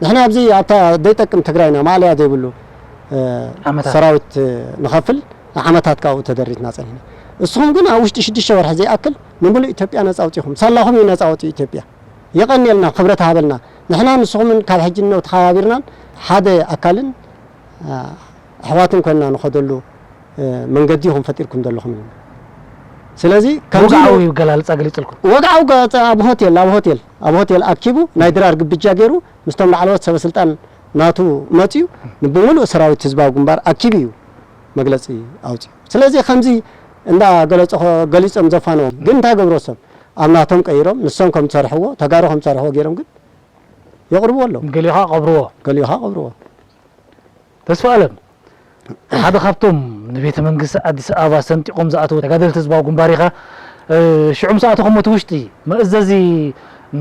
ንሕና ኣብዚ ኣብታ ዘይጠቅም ትግራይና ማእለያ ዘይብሉ፣ እ፣ ዓመታት። ሰራዊት፣ እ፣ ንኸፍል ንዓመታት ካብኡ ተደሪትና ጸኒሕና። እስኹም ግን ኣብ ውሽጢ ሽዱሽተ ወርሒ ዘይኣክል ንምሉእ ኢትዮጵያ ነጻ ኣውጺኹም። ሳላኹም እዩ ነጻ ኣውጺኡ ኢትዮጵያ። የቐንየልና፣ ክብረት ሃበልና። ንሕና ንስኹምን ካብ ሕጂ ንነው ተኸባቢርናን ሓደ ኣካልን፣ እ፣ ኣሕዋትን ኮይንና ንኸደሉ፣ እ፣ መንገዲ ኢኹም ፈጢርኩም ዘለኹም ኢልና። ስለዚ ከምዚ ወግዓዊ ኢሉ ኣገላልጻ ገሊጽልኩም። ወግዓዊ ገ-፣ ኣብ ሆቴል፣ ኣብ ሆቴል፣ ኣብ ሆቴል ኣኪቡ ናይ ድራር ግብጃ ገይሩ ምስቶም ላዕለዎት ሰበ ስልጣን ናቱ መጺኡ ብምሉእ ሰራዊት ህዝባዊ ግንባር ኣኪቡ እዩ መግለጺ ኣውጺኡ። ስለዚ ከምዚ እንዳ ገለጾ-፣ ገሊጾም ዘፋነዎም ግን እንታይ ገብሮ ሰብ ኣብ ናቶም ቀይሮም ንሶም ከም ዝሰርሕዎ፣ ተጋሩ ከም ዝሰርሕዎ ገይሮም ግን የቕርብዎ ኣለዉ። ገሊኡ ኸዓ ቀብርዎ። ገሊኡ ኸዓ ቀብርዎ። ተስፋ ኣለም፣ ሓደ ካብቶም ንቤተ መንግስቲ ኣዲስ ኣበባ ሰንጢቖም ዝኣተዉ ተጋደልቲ ህዝባዊ ግንባር ኢኻ። እ፣ ሽዑ ምስ ኣተኹም እቲ ውሽጢ መእዘዚ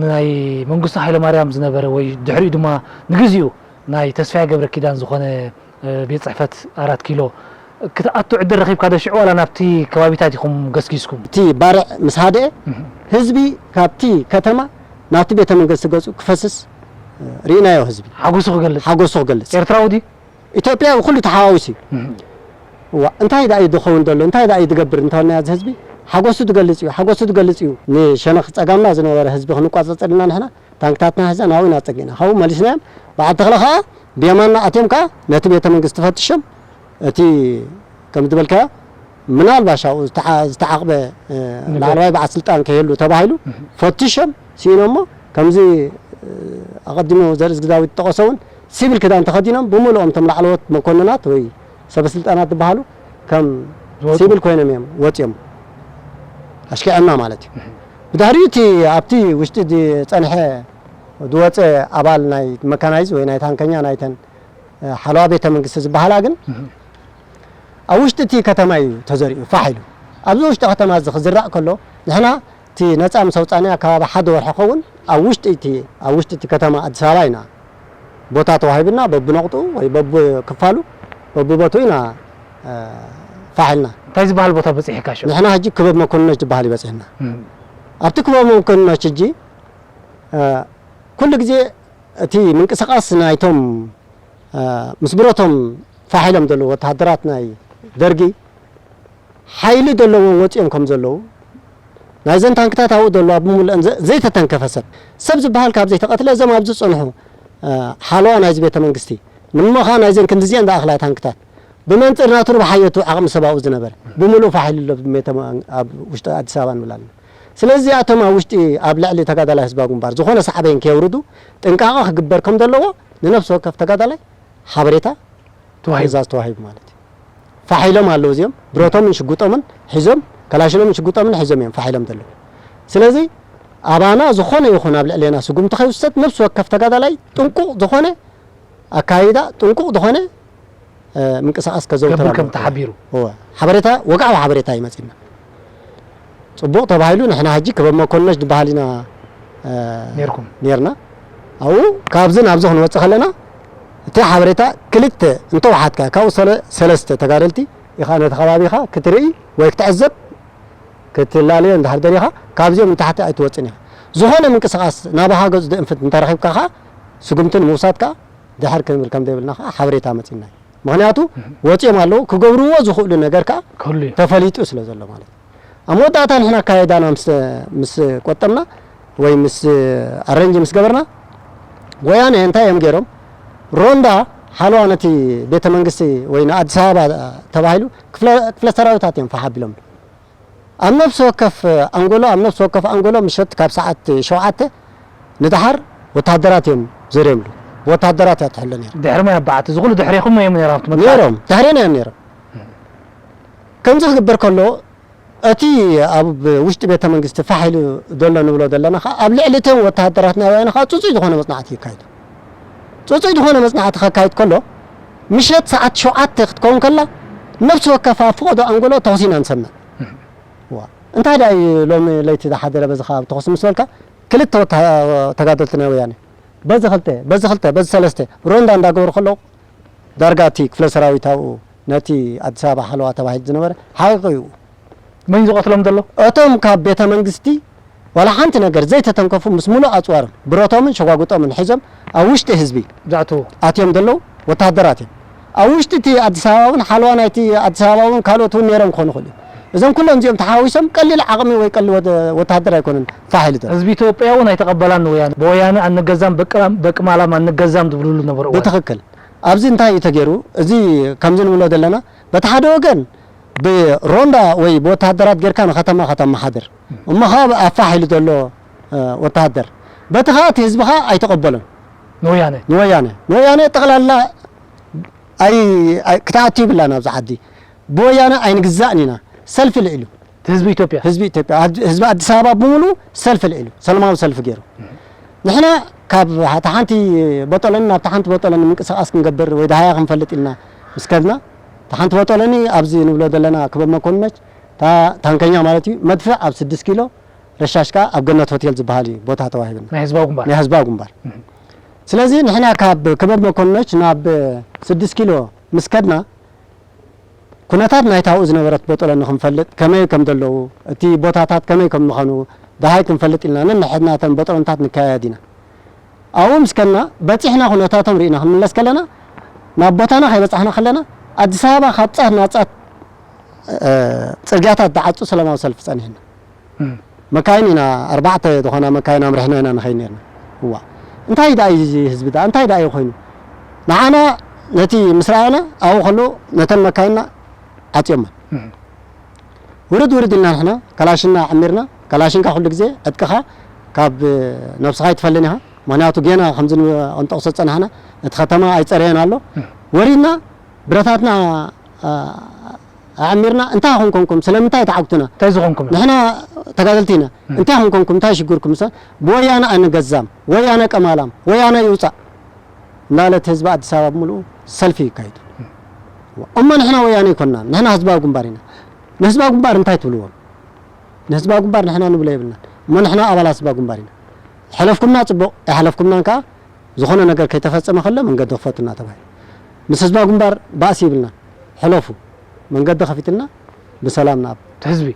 ናይ መንግስቱ ሃይለማርያም ዝነበረ ወይ ድሕሪኡ ድማ ንግዚኡ ናይ ተስፋዬ ገብረ ኪዳን ዝኾነ፣ እ፣ ቤት ጽሕፈት ኣራት ኪሎ ክትኣቱ ዕድል ረኺብካ ዶ ሽዑ ዋላ ናብቲ ከባቢታት ኢኹም ገስጊስኩም? እቲ ባርዕ ምስ ሃደአ እህ። ህዝቢ ካብቲ ከተማ ናብቲ ቤተ መንግስቲ ገጹ ክፈስስ፣ እ፣ ርኢናዮ ህዝቢ። ሓጎሱ ክገልጽ? ሓጎሱ ክገልጽ። ኤርትራዊ ድዩ? ኢትዮጵያዊ ኩሉ ተሓዋዊሱ እዩ። እህ። እዋ፣ እንታይ ደኣ እዩ ዝኸውን ዘሎ? እንታይ ደኣ እዩ ዝገብር እንተበልናዮ እዚ ህዝቢ ሓጎሱ ዝገልጽ እዩ፣ ሓጎሱ ዝገልጽ እዩ። ንሸነኽ ጸጋምና ዝነበረ ህዝቢ ክንቋጸጸር ኢልና ንሕና ታንክታትና ሒዝና ናብኡ ኢና ጸጊዕና። ካብኡ መሊስናዮም። በዓል ተኽለ ከኣ ብየማንና ኣትዮም ከኣ ነቲ ቤተ መንግስቲ ፈትሾም፣ እቲ ከም ዝበልካዮ ምናልባሽ ኣብኡ ዝተዓ-፣ ዝተዓቕበ፣ እ፣ ንብረት። ላዕለዋይ በዓል ስልጣን ከይህሉ ተባሂሉ እህ። ፈትሾም ስኢኖሞ። ከምዚ፣ እ፣ ኣቐዲሙ ዘርእዝጊ ዳዊት ዝጠቐሶ እውን ሲቪል ክዳን ተኸዲኖም ብምልኦም እቶም ላዕለዎት መኮንናት ወይ ሰበ ስልጣናት ዝበሃሉ ከም ዝወፁ። ሲቪል ኮይኖም እዮም ወፂኦም። ኣሽኪዖምና ማለት እዩ። እህ። ብድሕሪኡ እቲ ኣብቲ ውሽጢ ዝፀንሐ ዝወፀ ኣባል ናይ መካናይዝ ወይ ናይ ታንከኛ ናይተን፣ እ፣ ሓለዋ ቤተ መንግስቲ ዝበሃላ ግን እህ። ኣብ ውሽጢ እቲ ከተማ እዩ ተዘሪኡ ፋሕ ኢሉ። ኣብዚ ውሽጢ ከተማ እዚ ክዝራእ ከሎ ንሕና እቲ ነፃ ምስ ኣውፃእናዮ ከባቢ ሓደ ወርሒ ክኸውን ኣብ ውሽጢ እቲ፣ ኣብ ውሽጢ እቲ ከተማ ኣዲስ ኣበባ ኢና ቦታ ተዋሂብና በብነቕጡ ወይ በብክፋሉ በብቦትኡ ኢና፣ እ፣ ፋሕ ኢልና። እንታይ ዝበሃል ቦታ በፂሕካ ሽዑ? ንሕና ሕጂ ክበብ መኮንኖች ዝበሃል እዩ በፂሕና። እም። ኣብቲ ክበብ መኮንኖች ሕጂ፣ እ፣ ኩሉ ግዜ እቲ ምንቅስቓስ ናይቶም፣ እ፣ ምስ ብረቶም ፋሕ ኢሎም ዘለዉ ወተሃደራት ናይ ደርጊ ሓይሊ ዘለዎም ወፂኦም ከም ዘለዉ፣ ናይዘን ታንክታት ኣብኡ ዘለዋ ብምሉአን ዘ-፣ ዘይተተንከፈ ሰብ፣ ሰብ ዝበሃል ካብ ዘይተቐትለ እዞም ኣብዚ ዝፀንሑ፣ እ፣ ሓለዋ ናይዚ ቤተ መንግስቲ፣ ንሞ ኸዓ ናይዘን ክንድዚአን ዝኣኽላ ታንክታት ብመንፅር ናቱ ርብሓ የቱ ዓቕሚ ሰብ ኣብኡ ዝነበረ ብምሉኡ ፋሕ ኢሉ ኣሎ፣ ኣብ ውሽጢ ኣዲስ ኣበባ ንብል ኣለና። ስለዚ እዚኣቶም ኣብ ውሽጢ ኣብ ልዕሊ ተጋዳላይ ህዝባዊ ግንባር ዝኾነ ሳዕቤን ከየውርዱ ጥንቃቐ ክግበር ከም ዘለዎ ንነፍሲ ወከፍ ተጋዳላይ ሓበሬታ ተዋሂቡ። ትእዛዝ ተዋሂቡ ማለት እዩ። ፋሕ ኢሎም ኣለዉ እዚኦም። ብረቶምን ሽጉጦምን ሒዞም፣ ከላሽኖምን ሽጉጦምን ሒዞም እዮም ፋሕ ኢሎም ዘለዉ። ስለዚ ኣባና ዝኾነ ይኹን ኣብ ልዕሌና ስጉምቲ ከይውሰድ ነፍሲ ወከፍ ተጋዳላይ ጥንቁቕ ዝኾነ ኣካይዳ፣ ጥንቁቕ ዝኾነ፣ እ፣ ምንቅስቓስ ከዘውተር ገብር ከም ኣለዎ። ተሓቢሩ። እወ። ሓበሬታ፣ ወግዓዊ ሓበሬታ እዩ መጺእና። ጽቡቕ ተባሂሉ፣ ንሕና ሕጂ ክበብ መኮንኖች ዝበሃል ኢና፣ እ፣ ኔርኩም። ኔርና። ኣብኡ ካብዚ ናብዚ ክንወጽእ ከለና፣ እቲ ሓበሬታ ክልተ እንተወሓድካ፣ ካብኡ ሰለ-፣ ሰለስተ ተጋደልቲ ኢኻ ነቲ ከባቢኻ ክትርኢ ወይ ክትዕዘብ፣ ክትላለዮ እንድሕር ደሊኻ፣ ካብዚኦም ንታሕቲ ኣይትወጽእን ኢኻ። ዝኾነ ምንቅስቓስ ናባኻ ገጹ ዝእንፍት እንተረኺብካ ኸኣ፣ ስጉምቲ ንምውሳድ ከኣ ድሕር ክንብል ከም ዘይብልና ከኣ ሓበሬታ መጺእና እዩ። ምኽንያቱ፣ እህ። ወጺኦም ኣለዉ፣ ክገብርዎ ዝኽእሉ ነገር ከኣ ክህሉ እዩ። ተፈሊጡ ስለ ዘሎ ማለት እዩ። ኣብ መወዳእታ ንሕና ኣካየዳና ምስ፣ ምስ ቆጠምና ወይ ምስ ኣረንጅ ምስ ገበርና፣ ወያነ እንታይ እዮም ገይሮም? ሮንዳ ሓለዋ ነቲ ቤተ መንግስቲ ወይ ንኣዲስ ኣበባ ተባሂሉ ክፍለ፣ ክፍለ ሰራዊታት እዮም ፋሕ ኣቢሎምሉ። ኣብ ነፍሲ ወከፍ ኣንጎሎ፣ ኣብ ነፍሲ ወከፍ ኣንጎሎ ምሸት ካብ ሰዓት ሸውዓተ ንደሓር ወተሃደራት እዮም ዘርዮምሉ። ወተሃደራት እያ ትሕሎ ነይራ። ድሕሪ መን ኣባዓት? እዚ ኩሉ ድሕሬኹም እዮም ነይሮም ኣብቲ መጥቃዕቲ? ነይሮም፣ ድሕሬና እዮም ነይሮም። ከምዚ ክግበር ከሎ፣ እቲ ኣብ ውሽጢ ቤተ መንግስቲ ፋሕ ኢሉ ዘሎ ንብሎ ዘለና ኸዓ፣ ኣብ ልዕሊ እቶም ወተሃደራት ናይ ወያነ ኸዓ ጽጹይ ዝኾነ መጽናዕቲ ይካየድ። ጽጹይ ዝኾነ መጽናዕቲ ከካይድ ከሎ፣ ምሸት ሰዓት ሸውዓተ ክትከውን ከላ፣ ነፍሲ ወከፍ ኣብ ፍቐዶ ኣንጎሎ ተኹሲ ኢና ንሰምዕ። ዋ፣ እንታይ ደኣ እዩ ሎሚ ለይቲ ዝሓደረ በዚ ከባቢ ተኹሲ ምስ በልካ፣ ክልተ ወታ-፣ ተጋደልቲ ናይ ወያነ፣ በዚ ክልተ፣ በዚ ክልተ፣ በዚ ሰለስተ፣ ሮንዳ እንዳገበሩ ከለዉ፣ ዳርጋ እቲ ክፍለ ሰራዊት ኣብኡ ነቲ ኣዲስ ኣበባ ሓለዋ ተባሂሉ ዝነበረ ሓቒቑ እዩ። መን እዩ ዝቐትሎም ዘሎ? እቶም ካብ ቤተ መንግስቲ ዋላ ሓንቲ ነገር ዘይተተንከፉ ምስ ሙሉእ ኣጽዋሮም፣ ብረቶምን ሸጓጉጦምን ሒዞም ኣብ ውሽጢ ህዝቢ ዝኣተዉ። ኣትዮም ዘለዉ ወተሃደራት እዮም። ኣብ ውሽጢ እቲ ኣዲስ ኣበባ እውን ሓለዋ ናይቲ ኣዲስ ኣበባ እውን ካልኦት እውን ነይሮም ክኾኑ ይኽእሉ እዮም። እዞም ኩሎም እዚኦም ተሓዋዊሶም ቀሊል ዓቕሚ ወይ ቀሊል ወተ-፣ ወተሃደር ኣይኮኑን ፋሕ ኢሉ ዘሎ። ህዝቢ ኢትዮጵያ እውን ኣይተቐበላን ንወያነ። ብወያነ ኣንገዛም፣ በቅማም፣ በቅማላም ኣንገዛም ዝብልሉ ነበሩ እዋን። ብትኽክል። ኣብዚ እንታይ እዩ ተገይሩ? እዚ ከምዚ ንብሎ ዘለና፣ በቲ ሓደ ወገን ብሮንዳ ወይ ብወተሃደራት ጌርካ ንከተማ ከተመሓድር። እሞ ኸዓ ኣብ ፋሕ ኢሉ ዘሎ፣ እ፣ ወተሃደር። በቲ ኸዓ እቲ ህዝቢ ኸዓ ኣይተቐበሎን። ንወያነ? ንወያነ። ንወያነ ጠቕላላ ኣይ-፣ ኣይ-፣ ክትኣቱ ይብላን ኣብዚ ዓዲ። ብወያነ ኣይንግዛእን ኢና። ሰልፊ ልዒሉ። ህዝቢ ኢትዮጵያ? ህዝቢ ኢትዮጵያ። ኣድ-፣ ህዝቢ ኣዲስ ኣበባ ብምሉኡ ሰልፊ ልዒሉ። ሰላማዊ ሰልፊ ገይሩ። ንሕና ካብ እታ ሓንቲ ቦጦሎኒ ናብታ ሓንቲ ቦጦሎኒ ምንቅስቓስ ክንገብር ወይ ደሃያ ክንፈልጥ ኢልና ምስ ከድና፣ እታ ሓንቲ ቦጦሎኒ ኣብዚ ንብሎ ዘለና ክበብ መኮንኖች፣ እታ ታንከኛ ማለት እዩ፣ መድፍዕ ኣብ ስድስት ኪሎ፣ ረሻሽ ከኣ ኣብ ገነት ሆቴል ዝበሃል እዩ ቦታ ተዋሂብና። ናይ ህዝባዊ ግንባር። ናይ ህዝባዊ ግንባር። እህ። ስለዚ ንሕና ካብ ክበብ መኮንኖች ናብ ስድስት ኪሎ ምስ ከድና፣ ኩነታት ናይታ ኣብኡ ዝነበረት ቦጦሎኒ ክንፈልጥ፣ ከመይ ከም ዘለዉ፣ እቲ ቦታታት ከመይ ከም ምዃኑ ደሃይ ክንፈልጥ ኢልና ነንሕድና እተን ቦጦሎንታት ንከያየድ ኢና። ኣብኡ ምስ ከድና፣ በጺሕና ኩነታቶም ርኢና ክንምለስ ከለና፣ ናብ ቦታና ከይበጻሕና ከለና፣ ኣዲስ ኣበባ ካብ ጫፍ ናብ ጫፍ፣ እ፣ ጽርግያታት ዝዓጹ ሰላማዊ ሰልፊ ጸኒሕና። እም። መካይን ኢና፣ ኣርባዕተ ዝኾና መካይን ኣምሪሕና ኢና ንኸይድ ነርና። እዋ፣ እንታይ ደኣ እዩ እዚ ህዝቢ ደኣ? እንታይ ደኣ እዩ ኮይኑ? ንዓና ነቲ ምስ ረኣየና፣ ኣብኡ ከሎ ነተን መካይንና ዓጽዮመን። እም። ውርድ ውርድ ኢልና ንሕና፣ ካላሽንና ዓሚርና፣ ካላሽንካ ኩሉ ግዜ ዕጥቅኻ ካብ ነብስኻ ኣይትፈልን ኢኻ። ምኽንያቱ ጌና ከምዚ ንጠቕሶ ዝጸናሕና፣ እቲ ከተማ ኣይጸረየን ኣሎ። እም። ወሪድና፣ ብረታትና፣ ኣ፣ ኣዕሚርና፣ እንታይ ኾንኮንኩም? ስለምንታይ ተዓግቱና? እንታይ ዝኾንኩም? ንሕና ተጋደልቲ ኢና። እም። እንታይ ኾንኮንኩም? እንታይ ሽግርኩም? ሰ-፣ ብወያነ ኣይንገዛም፣ ወያነ ቀማላም፣ ወያነ ይውጻእ እናበለ እቲ ህዝቢ ኣዲስ ኣበባ ብምልኡ ሰልፊ ይካይዱ። እም። እሞ ንሕና ወያነ ኣይኮንናን፣ ንሕና ህዝባዊ ግንባር ኢና። ንህዝባዊ ግንባር እንታይ ትብልዎም? ንህዝባዊ ግንባር ንሕና ንብሎ የብልናን። እሞ ንሕና ኣባላት ህዝባዊ ግንባር ኢና። ሕለፍኩምና ጽቡቕ፣ ኣይሓለፍኩምናን ከኣ ዝኾነ ነገር ከይተፈጸመ ከሎ መንገዲ ክፈቱና ተባሂሉ። ምስ ህዝባዊ ግንባር ባእሲ ይብልና። ሕለፉ። መንገዲ ከፊትልና ብሰላም ናብ እቲ ህዝቢ።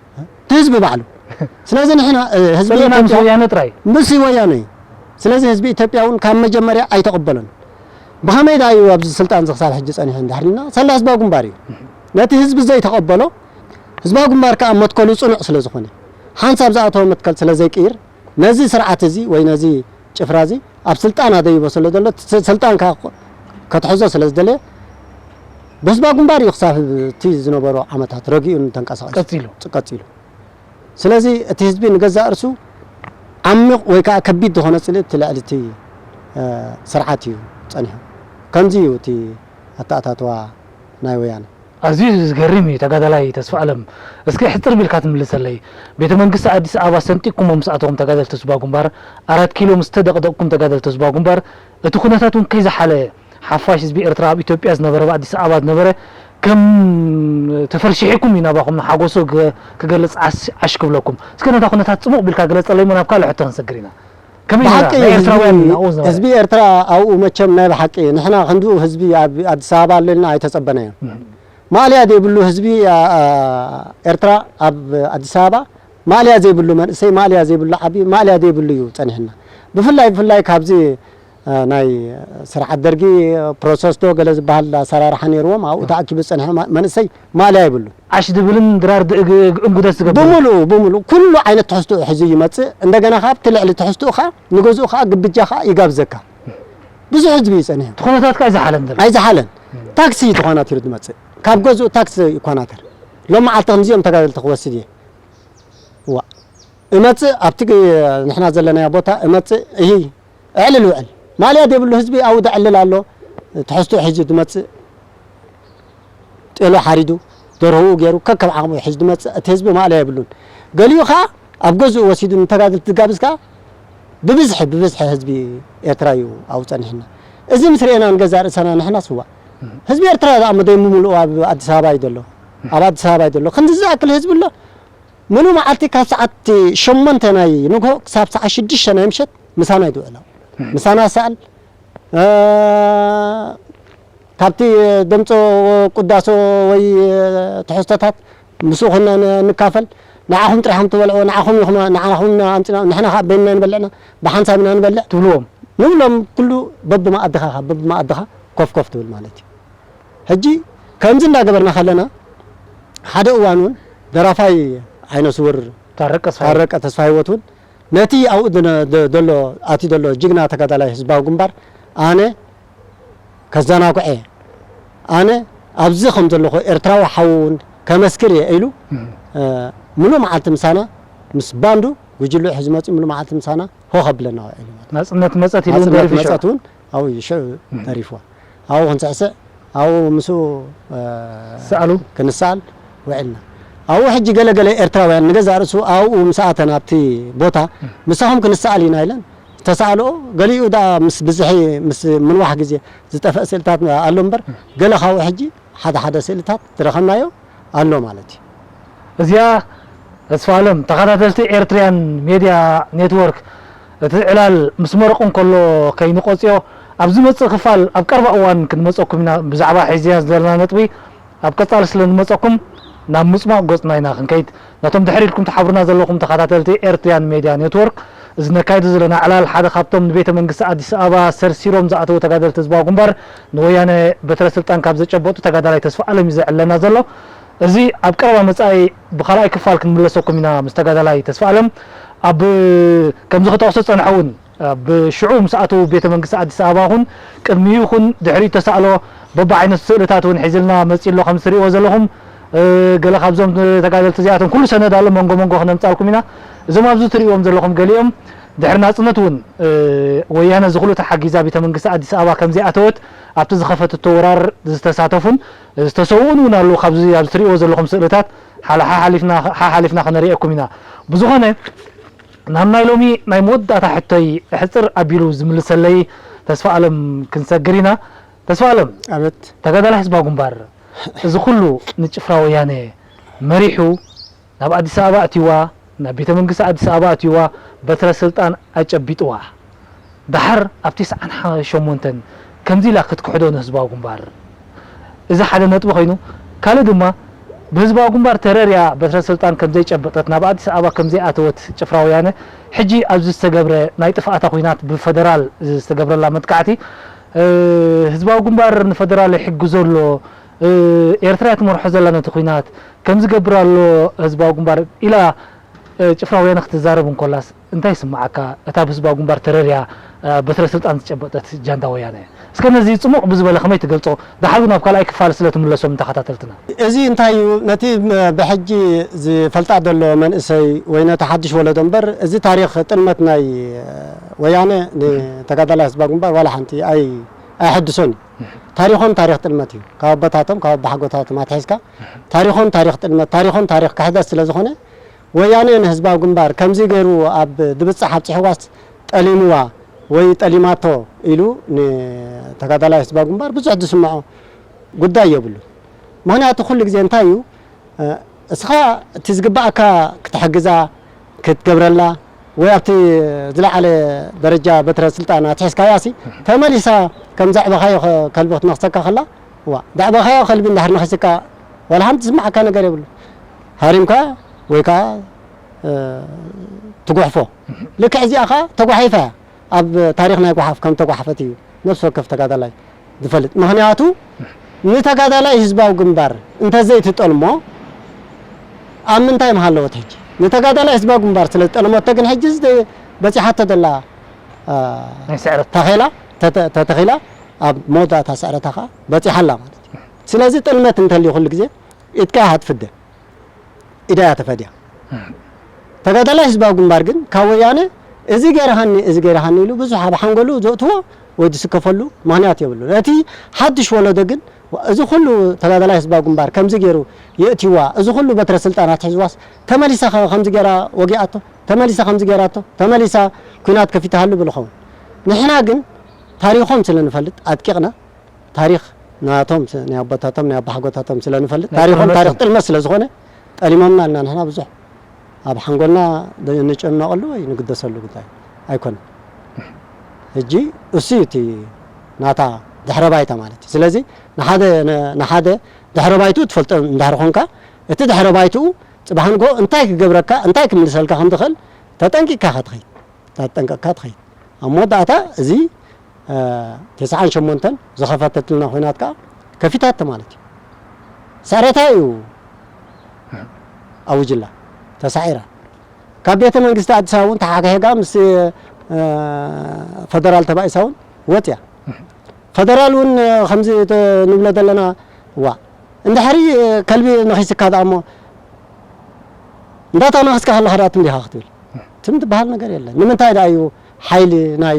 እቲ ህዝቢ ባዕሉ። ስለዚ ንሕና፣ እ፣ ህዝቢ ጸሊእና ምስ ኢትዮጵያ ወያነ ጥራይ። ምስ ወያነ እዩ። ስለዚ ህዝቢ ኢትዮጵያ እውን ካብ መጀመርያ ኣይተቐበሎን። ብኸመይ ደኣ እዩ ኣብዚ ስልጣን እዚ ክሳብ ሕጂ ጸኒሑ እንድሕር ኢልና፣ ሳላ ህዝባዊ ግንባር እዩ። ነቲ ህዝቢ ዘይተቐበሎ፣ ህዝባዊ ግንባር ከኣ መትከሉ ጽኑዕ ስለ ዝኾነ፣ ሓንሳብ ዝኣተወ መትከል ስለ ዘይቅይር፣ ነዚ ስርዓት እዚ ወይ ነዚ ጭፍራ እዚ ኣብ ስልጣን ኣደይቦ ስለ ዘሎ፣ ስ-፣ ስልጣን ከ-፣ ከትሕዞ ስለ ዝደለየ፣ ብህዝባዊ ግንባር እዩ ክሳብ እቲ ዝነበሮ ዓመታት ረጊኡን ተንቀሳቒሱ ቀጺሉ። ቀጺሉ። ስለዚ እቲ ህዝቢ ንገዛእ ርእሱ ዓሚቕ ወይ ከኣ ከቢድ ዝኾነ ጽልኢ እቲ ልዕሊ እቲ፣ እ፣ ስርዓት እዩ ጸኒሑ። ከምዚ እዩ እቲ ኣተኣታትዋ ናይ ወያነ። ኣዝዩ ዝገርም እዩ ተጋዳላይ ተስፋኣለም። እስኪ ሕጽር ቢልካ ትምልሰለይ። ቤተ መንግስቲ ኣዲስ ኣበባ ሰንጢቅኩሞ ምስ ኣተኹም ተጋደልቲ ህዝባዊ ግንባር፣ ኣራት ኪሎ ምስ ተደቕደቕኩም ተጋደልቲ ህዝባዊ ግንባር፣ እቲ ኩነታት እውን ከይዝሓለ፣ ሓፋሽ ህዝቢ ኤርትራ ኣብ ኢትዮጵያ ዝነበረ፣ ኣብ ኣዲስ ኣበባ ዝነበረ፣ ከም ተፈርሺሕኩም እዩ ናባኹም ንሓጎሱ ግ-፣ ክገልጽ ዓስ-፣ ዓሽ ክብለኩም። እስከ ነታ ኩነታት ጽሙቕ ቢልካ ግለጸለይ እሞ ናብ ካልእ ሕቶ ክንሰግር ኢና። ከመይ ነይራ? ብሓቂ ናይ ህዝቢ፣ ኤርትራውያን ኣብኡ ዝነበረ? ህዝቢ ኤርትራ ኣብኡ መቸም ናይ ብሓቂ ንሕና ክንድኡ ህዝቢ ኣብ ኣዲስ ኣበባ ኣሎ ኢልና ኣይተጸበናዮን። እም። ማእለያ ዘይብሉ ህዝቢ፣ ኣ፣ ኣ፣ ኤርትራ ኣብ ኣዲስ ኣበባ ማእለያ ዘይብሉ መንእሰይ፣ ማእለያ ዘይብሉ ዓቢ፣ ማእለያ ዘይብሉ እዩ ጸኒሕና። ብፍላይ፣ ብፍላይ ካብዚ፣ ኣ፣ ናይ ስርዓት ደርጊ ፕሮሰስ ዶ ገለ ዝበሃል ኣሰራርሓ ነይርዎም፣ ኣብኡ ተኣኪቡ ዝጸንሐ ማ-፣ መንእሰይ ማእለያ የብሉን። ዓሽ ድብልን ድራር ድ-፣ ግ-፣ እንጉደስ ዝገብር። ብምሉኡ፣ ብምሉኡ ኩሉ ዓይነት ትሕዝትኡ ሒዙ ይመጽእ። እንደገና ከኣ ኣብቲ ልዕሊ ትሕዝትኡ ከኣ ንገዝኡ ከኣ ግብጃ ከኣ ይጋብዘካ። ብዙሕ ህዝቢ እዩ ጸኒሑ። እቲ ኩነታት ከኣ ኣይዝሓለን ዘሎ። ኣይዝሓለን። እም። ታክሲ እዩ ተኳናቲሩ ዝመጽእ። ካብ ገዝኡ ታክሲ ይኳናተር። ሎም መዓልቲ ከምዚኦም ተጋደልቲ ክወስድ እየ። ዋ። እመጽእ ኣብቲ ግ-፣ ንሕና ዘለናዮ ቦታ እመጽእ እሂ እዕልል ውዕል። ማልያ ዘይብሉ ህዝቢ ኣብኡ ዘዕልል ኣሎ። ትሕዝትኡ ሒዙ ዝመጽእ ጤሎ ሓሪዱ፣ ደርሆኡ ገይሩ፣ ከከም ዓቕሙ ሒዙ ዝመጽእ፣ እቲ ህዝቢ ማእለያ የብሉን። ገሊኡ ኸኣ ኣብ ገዝኡ ወሲዱ ንተጋደልቲ ዝጋብዝ ከኣ ብብዝሒ፣ ብብዝሒ ህዝቢ ኤርትራ እዩ ኣብኡ ጸኒሕና። እዚ ምስ ርኤና ንገዛእ ርእሰና ንሕና ስዋ። ህዝቢ ኤርትራ ደኣ እሞ ደይ ምምልኡ ኣብ ኣዲስ ኣበባ እዩ ዘሎ። ኣብ ኣዲስ ኣበባ እዩ ዘሎ። ክንዲ ዝኣክል ህዝቢ ኣሎ። ምሉእ መዓልቲ ካብ ሰዓት ሸሞንተ ናይ ንግሆ ክሳብ ሰዓት ሽዱሽተ ናይ ምሸት ምሳና እዩ ዝውዕል። ምሳና ሰኣል፣ እ፣ ካብቲ ደምጾ ቅዳሶ ወይ ትሕዝቶታት ምስኡ ኮና ን-፣ ንካፈል። ንዓኹም ጥራሕኩም ትበልዕዎ፣ ንዓኹም ኢኹም፣ ንዓኹም ኣምጺና፣ ንሕና ከኣ በይንና ንበልዕና፣ ብሓንሳብ ኢና ንበልዕ። ትብልዎም? ንብሎም ኩሉ በብመኣድኻ፣ በብመኣድኻ ኮፍ ኮፍ ትብል ማለት እዩ። ሕጂ ከምዚ እንዳገበርና ከለና፣ ሓደ እዋን እውን ደራፋይ ዓይነ ስውር ታረቀ ተስፋ ታረቀ ተስፋ ህይወት እውን ነቲ ኣብኡ ዝነ-፣ ደ-፣ ዘሎ፣ ኣትዩ ዘሎ ጅግና ተጋዳላይ ህዝባዊ ግንባር ኣነ ከዘናግዖ እየ። ኣነ ኣብዚ ከም ዘለኹ ኤርትራዊ ሓው እውን ከመስክር እየ ኢሉ፣ እም። እ፣ ምሉእ መዓልቲ ምሳና ምስ ባንዱ ጉጅልኡ ሒዙ መጺኡ ምሉእ መዓልቲ ምሳና ሆ ከብለና ውዒሉ ማለት እዩ። ናጽነት መጸት ኢሉ እውን ናጽነት ደሪፉ ሽዑ። መጸት እውን ኣብኡ እዩ ሽዑ እም። ደሪፍዋ። ኣብኡ ክንስዕስዕ፣ ኣብኡ ምስኡ፣ እ፣ ሰኣሉ? ክንሰኣል ውዒልና። ኣብኡ ሕጂ ገለ ገለ ኤርትራውያን ንገዛእ ርእሱ ኣብኡ ምስ ኣተና ኣብቲ ቦታ፣ እም። ምሳኹም ክንሰኣል ኢና ኢለን፣ እቲ ተሳእልኦ፣ ገሊኡ ደኣ ምስ ብዝሒ፣ ምስ ምንዋሕ ግዜ ዝጠፍእ ስእልታት ኣሎ እምበር፣ ገለ ካብኡ ሕጂ ሓደ ሓደ ስእልታት ዝረኸብናዮ ኣሎ ማለት እዩ። እዚኣ፣ ተስፋ ኣለም፣ ተኸታተልቲ ኤርትርያን ሜድያ ኔትወርክ፣ እቲ ዕላል ምስ መረቑ እንከሎ ከይንቆጽዮ፣ ኣብ ዝመጽእ ክፋል ኣብ ቀረባ እዋን ክንመጸኩም ኢና። ብዛዕባ ሒዝያ ዘለና ነጥቢ ኣብ ቀጻሊ ስለ ንመጸኩም ናብ ምጽማቕ ገጽና ኢና ክንከይድ። ነቶም ድሕር ኢልኩም ትሓብሩና ዘለኹም ተኸታተልቲ ኤርትርያን ሜድያ ኔትወርክ፣ እዚ ነካይዶ ዘለና ዕላል ሓደ ካብቶም ንቤተ መንግስቲ ኣዲስ ኣበባ ሰርሲሮም ዝኣተዉ ተጋደልቲ ህዝባዊ ግንባር ንወያነ በትረ ስልጣን ካብ ዘጨበጡ ተጋዳላይ ተስፋ ኣለም እዩ ዘዕለና ዘሎ። እዚ ኣብ ቀረባ መጻኢ ብኻልኣይ ክፋል ክንምለሰኩም ኢና ምስ ተጋዳላይ ተስፋ ኣለም። ኣብ ከምዚ ክጠቕሶ ጸንሐ እውን ኣብ ሽዑ ምስ ኣተዉ ቤተ መንግስቲ ኣዲስ ኣበባ ይኹን ቅድሚኡ ይኹን ድሕሪኡ ተሳእሎ በብዓይነቱ ስእልታት እውን ሒዝልና መጺኡ ኣሎ። ከም እትርእይዎ ዘለኹም፣ እ፣ ገለ ካብዞም ተጋደልቲ እዚኣቶም ኩሉ ሰነድ ኣሎ፣ መንጎ መንጎ ክነምጻልኩም ኢና። እዞም ኣብዚ እትርእይዎም ዘለኹም ገሊኦም ድሕሪ ናጽነት እውን፣ እ፣ ወያነ እዚ ኩሉ ተሓጊዛ ቤተ መንግስቲ ኣዲስ ኣበባ ከም ዘይኣተወት ኣብቲ ዝኸፈትቶ ወራር ዝተሳተፉን ዝተሰውኡን እውን ኣለዉ። ካብዚ ኣብዚ እትርእይዎ ዘለኹም ስእልታት ሓለ-፣ ሓሓሊፍና፣ ሓሓሊፍና ከነርእየኩም ኢና። ብዝኾነ ናብ ናይ ሎሚ ናይ መወዳእታ ሕቶይ ሕጽር ኣቢሉ ዝምልሰለይ ተስፋ ኣለም ክንሰግር ኢና። ተስፋ ኣለም፣ ኣቤት። ተጋዳላይ ህዝባዊ ግንባር እዚ ኩሉ ንጭፍራ ወያነ መሪሑ ናብ ኣዲስ ኣበባ ኣትይዋ፣ ናብ ቤተ መንግስቲ ኣዲስ ኣበባ ኣትይዋ፣ በትረ ስልጣን ኣጨቢጥዋ። ደሓር ኣብ ተስዓን ሸሞንተን ከምዚ ኢላ ክትክሕዶ ንህዝባዊ ግንባር። እዚ ሓደ ነጥቢ ኮይኑ፣ ካልእ ድማ ብህዝባዊ ግንባር ተረርያ በትረ ስልጣን ከም ዘይጨበጠት፣ ናብ ኣዲስ ኣበባ ከም ዘይኣተወት ጭፍራ ወያነ፣ ሕጂ ኣብዚ ዝተገብረ ናይ ጥፍኣታ ኲናት ብፈደራል ዝተገብረላ መጥቃዕቲ፣ እ፣ ህዝባዊ ግንባር ንፈደራል ይሕግዞ ኣሎ፣ እ፣ ኤርትራ እያ ትመርሖ ዘላ ነቲ ኲናት፣ ከም ዝገብር ኣሎ ህዝባዊ ግንባር ኢላ፣ እ፣ ጭፍራ ወያነ ክትዛረብ እንኮላስ እንታይ ይስምዓካ? እታ ብህዝባዊ ግንባር ተረርያ፣ እ፣ በትረ ስልጣን ዝጨበጠት ጃንዳ ወያነ። እስከ ነዚ ጽሙቕ ብዝበለ ከመይ ትገልጾ? ደሓር ናብ ካልኣይ ክፋል ስለ ትምለሶም ንተኸታተልትና። እዚ እንታይ እዩ? ነቲ ም-፣ ብሕጂ ዝፈልጣ ዘሎ መንእሰይ ወይ ነቲ ሓድሽ ወለዶ እምበር፣ እዚ ታሪኽ ጥልመት ናይ፣ እ፣ ወያነ ንተጋዳላይ ህዝባዊ ግንባር ዋላ ሓንቲ ኣይ-፣ ኣየሐድሶን እዩ። ታሪኾም ታሪኽ ጥልመት እዩ። ካብ ኣቦታቶም፣ ካብ ኣቦሓጎታቶም ኣትሒዝካ ታሪኾም ታሪኽ ጥልመት፣ ታሪኾም ታሪኽ ክሕደት ስለ ዝኾነ፣ ወያነ ንህዝባዊ ግንባር ከምዚ ገይሩ ኣብ ድብጻሕ ኣብጺሕዋስ ጠሊምዋ ወይ ጠሊማቶ ኢሉ ንተጋዳላይ ህዝባዊ ግንባር ብዙሕ ዝስምዖ ጉዳይ የብሉን። ምኽንያቱ ኩሉ ግዜ እንታይ እዩ፣ እ፣ እስኻ እቲ ዝግብኣካ ክትሕግዛ፣ ክትገብረላ፣ ወይ ኣብቲ ዝለዓለ ደረጃ በትረ ስልጣን ኣትሒዝካያሲ፣ ተመሊሳ ከም ዘዕበኻዮ ከ-፣ ከልቢ ክትነኽሰካ ከላ፣ ዋ፣ ዘዕበኻዮ ከልቢ እንድሕር ነኺስካ፣ ዋላ ሓንቲ ዝስምዓካ ነገር የብሉ። ሃሪምካ ወይ ከኣ፣ እ፣ ትጉሕፎ። ልክዕ እዚኣ ከኣ ተጓሒፋ እያ። ኣብ ታሪኽ ናይ ጓሓፍ ከም ተጓሓፈት እዩ ነፍሲ ወከፍ ተጋዳላይ ዝፈልጥ። ምኽንያቱ ንተጋዳላይ ህዝባዊ ግንባር እንተዘይትጠልሞ ኣብ ምንታይ ምሃለወት ሕጂ? ንተጋዳላይ ህዝባዊ ግንባር ስለ ዝጠለመቶ ግን ሕጂ እዚ በጺሓቶ ዘላ፣ አ፣ ናይ ስዕረት። ተኼላ፣ ተተ-፣ ተተኺላ ኣብ መወዳእታ ስዕረታ ከኣ በጺሓ ኣላ ማለት እዩ። ስለዚ ጥልመት እንተልዩ ኩሉ ግዜ ኢድካ ኢኻ ትፍደ። ኢዳ እያ ተፈድያ። ተጋዳላይ ህዝባዊ ግንባር ግን ካብ ወያነ እዚ ገይርሃኒ፣ እዚ ገይርሃኒ ኢሉ ብዙሕ ኣብ ሓንጎሉ ዘእትዎ ወይ ዝስከፈሉ ምኽንያት የብሉን። እቲ ሓድሽ ወለዶ ግን እዚ ኩሉ ተጋዳላይ ህዝባዊ ግንባር ከምዚ ገይሩ የእትይዋ፣ እዚ ኩሉ በትረ ስልጣን ኣትሒዝዋስ ተመሊሳ ከ-፣ ከምዚ ገይራ ወጊኣቶ፣ ተመሊሳ ከምዚ ገይራቶ፣ ተመሊሳ ኲናት ከፊታሃሉ ብልኸውን። ንሕና ግን ታሪኾም ስለ ንፈልጥ ኣድቂቕና ታሪኽ ናቶም ስ-፣ ናይ ኣቦታቶም ናይ ኣባሓጎታቶም ስለ ንፈልጥ፣ ናይ ታሪኾም ጥልመቶም። ታሪኽ ጥልመት ስለ ዝኾነ፣ ጠሊሞምና ኢልና ንሕና ብዙሕ ኣብ ሓንጎልና ደ-፣ ንጨነቐሉ ወይ ንግደሰሉ ጉዳይ ኣይኮነን። ሕጂ እሱ እዩ እቲ ናታ ድሕረ ባይታ ማለት እዩ። ስለዚ ንሓደ፣ ን-፣ ንሓደ ድሕረ ባይትኡ ትፈልጦ እንድሕር ኾንካ፣ እቲ ድሕረ ባይትኡ ጽባሕ ንግሆ እንታይ ክገብረካ፣ እንታይ ክምልሰልካ ከም ዝኽእል ተጠንቂቕካ ኢኻ ትኸይድ። ተጠንቀቕካ ትኸይድ። ኣብ መወዳእታ እዚ፣ እ፣ ተስዓን ሸሞንተን ዝኸፈተትልና ኹናት ከኣ ከፊታቶ ማለት እዩ። ስዕረታ እዩ ኣውጅላ፣ ተሳዒራ። ካብ ቤተ መንግስቲ ኣዲስ ኣበባ እውን ተሓጋሒጋ ምስ፣ እ፣ ፈደራል ተባኢሳ እውን ወጽያ። ፈደራል እውን ከምዚ ተ-፣ ንብሎ ዘለና፣ ዋ፣ እንድሕሪ ከልቢ ነኺስካ ደኣ እሞ እንዳተናኸስካ ከለኻ ደኣ ትም ዲኻ ክትብል? ትም ዝበሃል ነገር የለን። ንምንታይ ደኣ እዩ ሓይሊ ናይ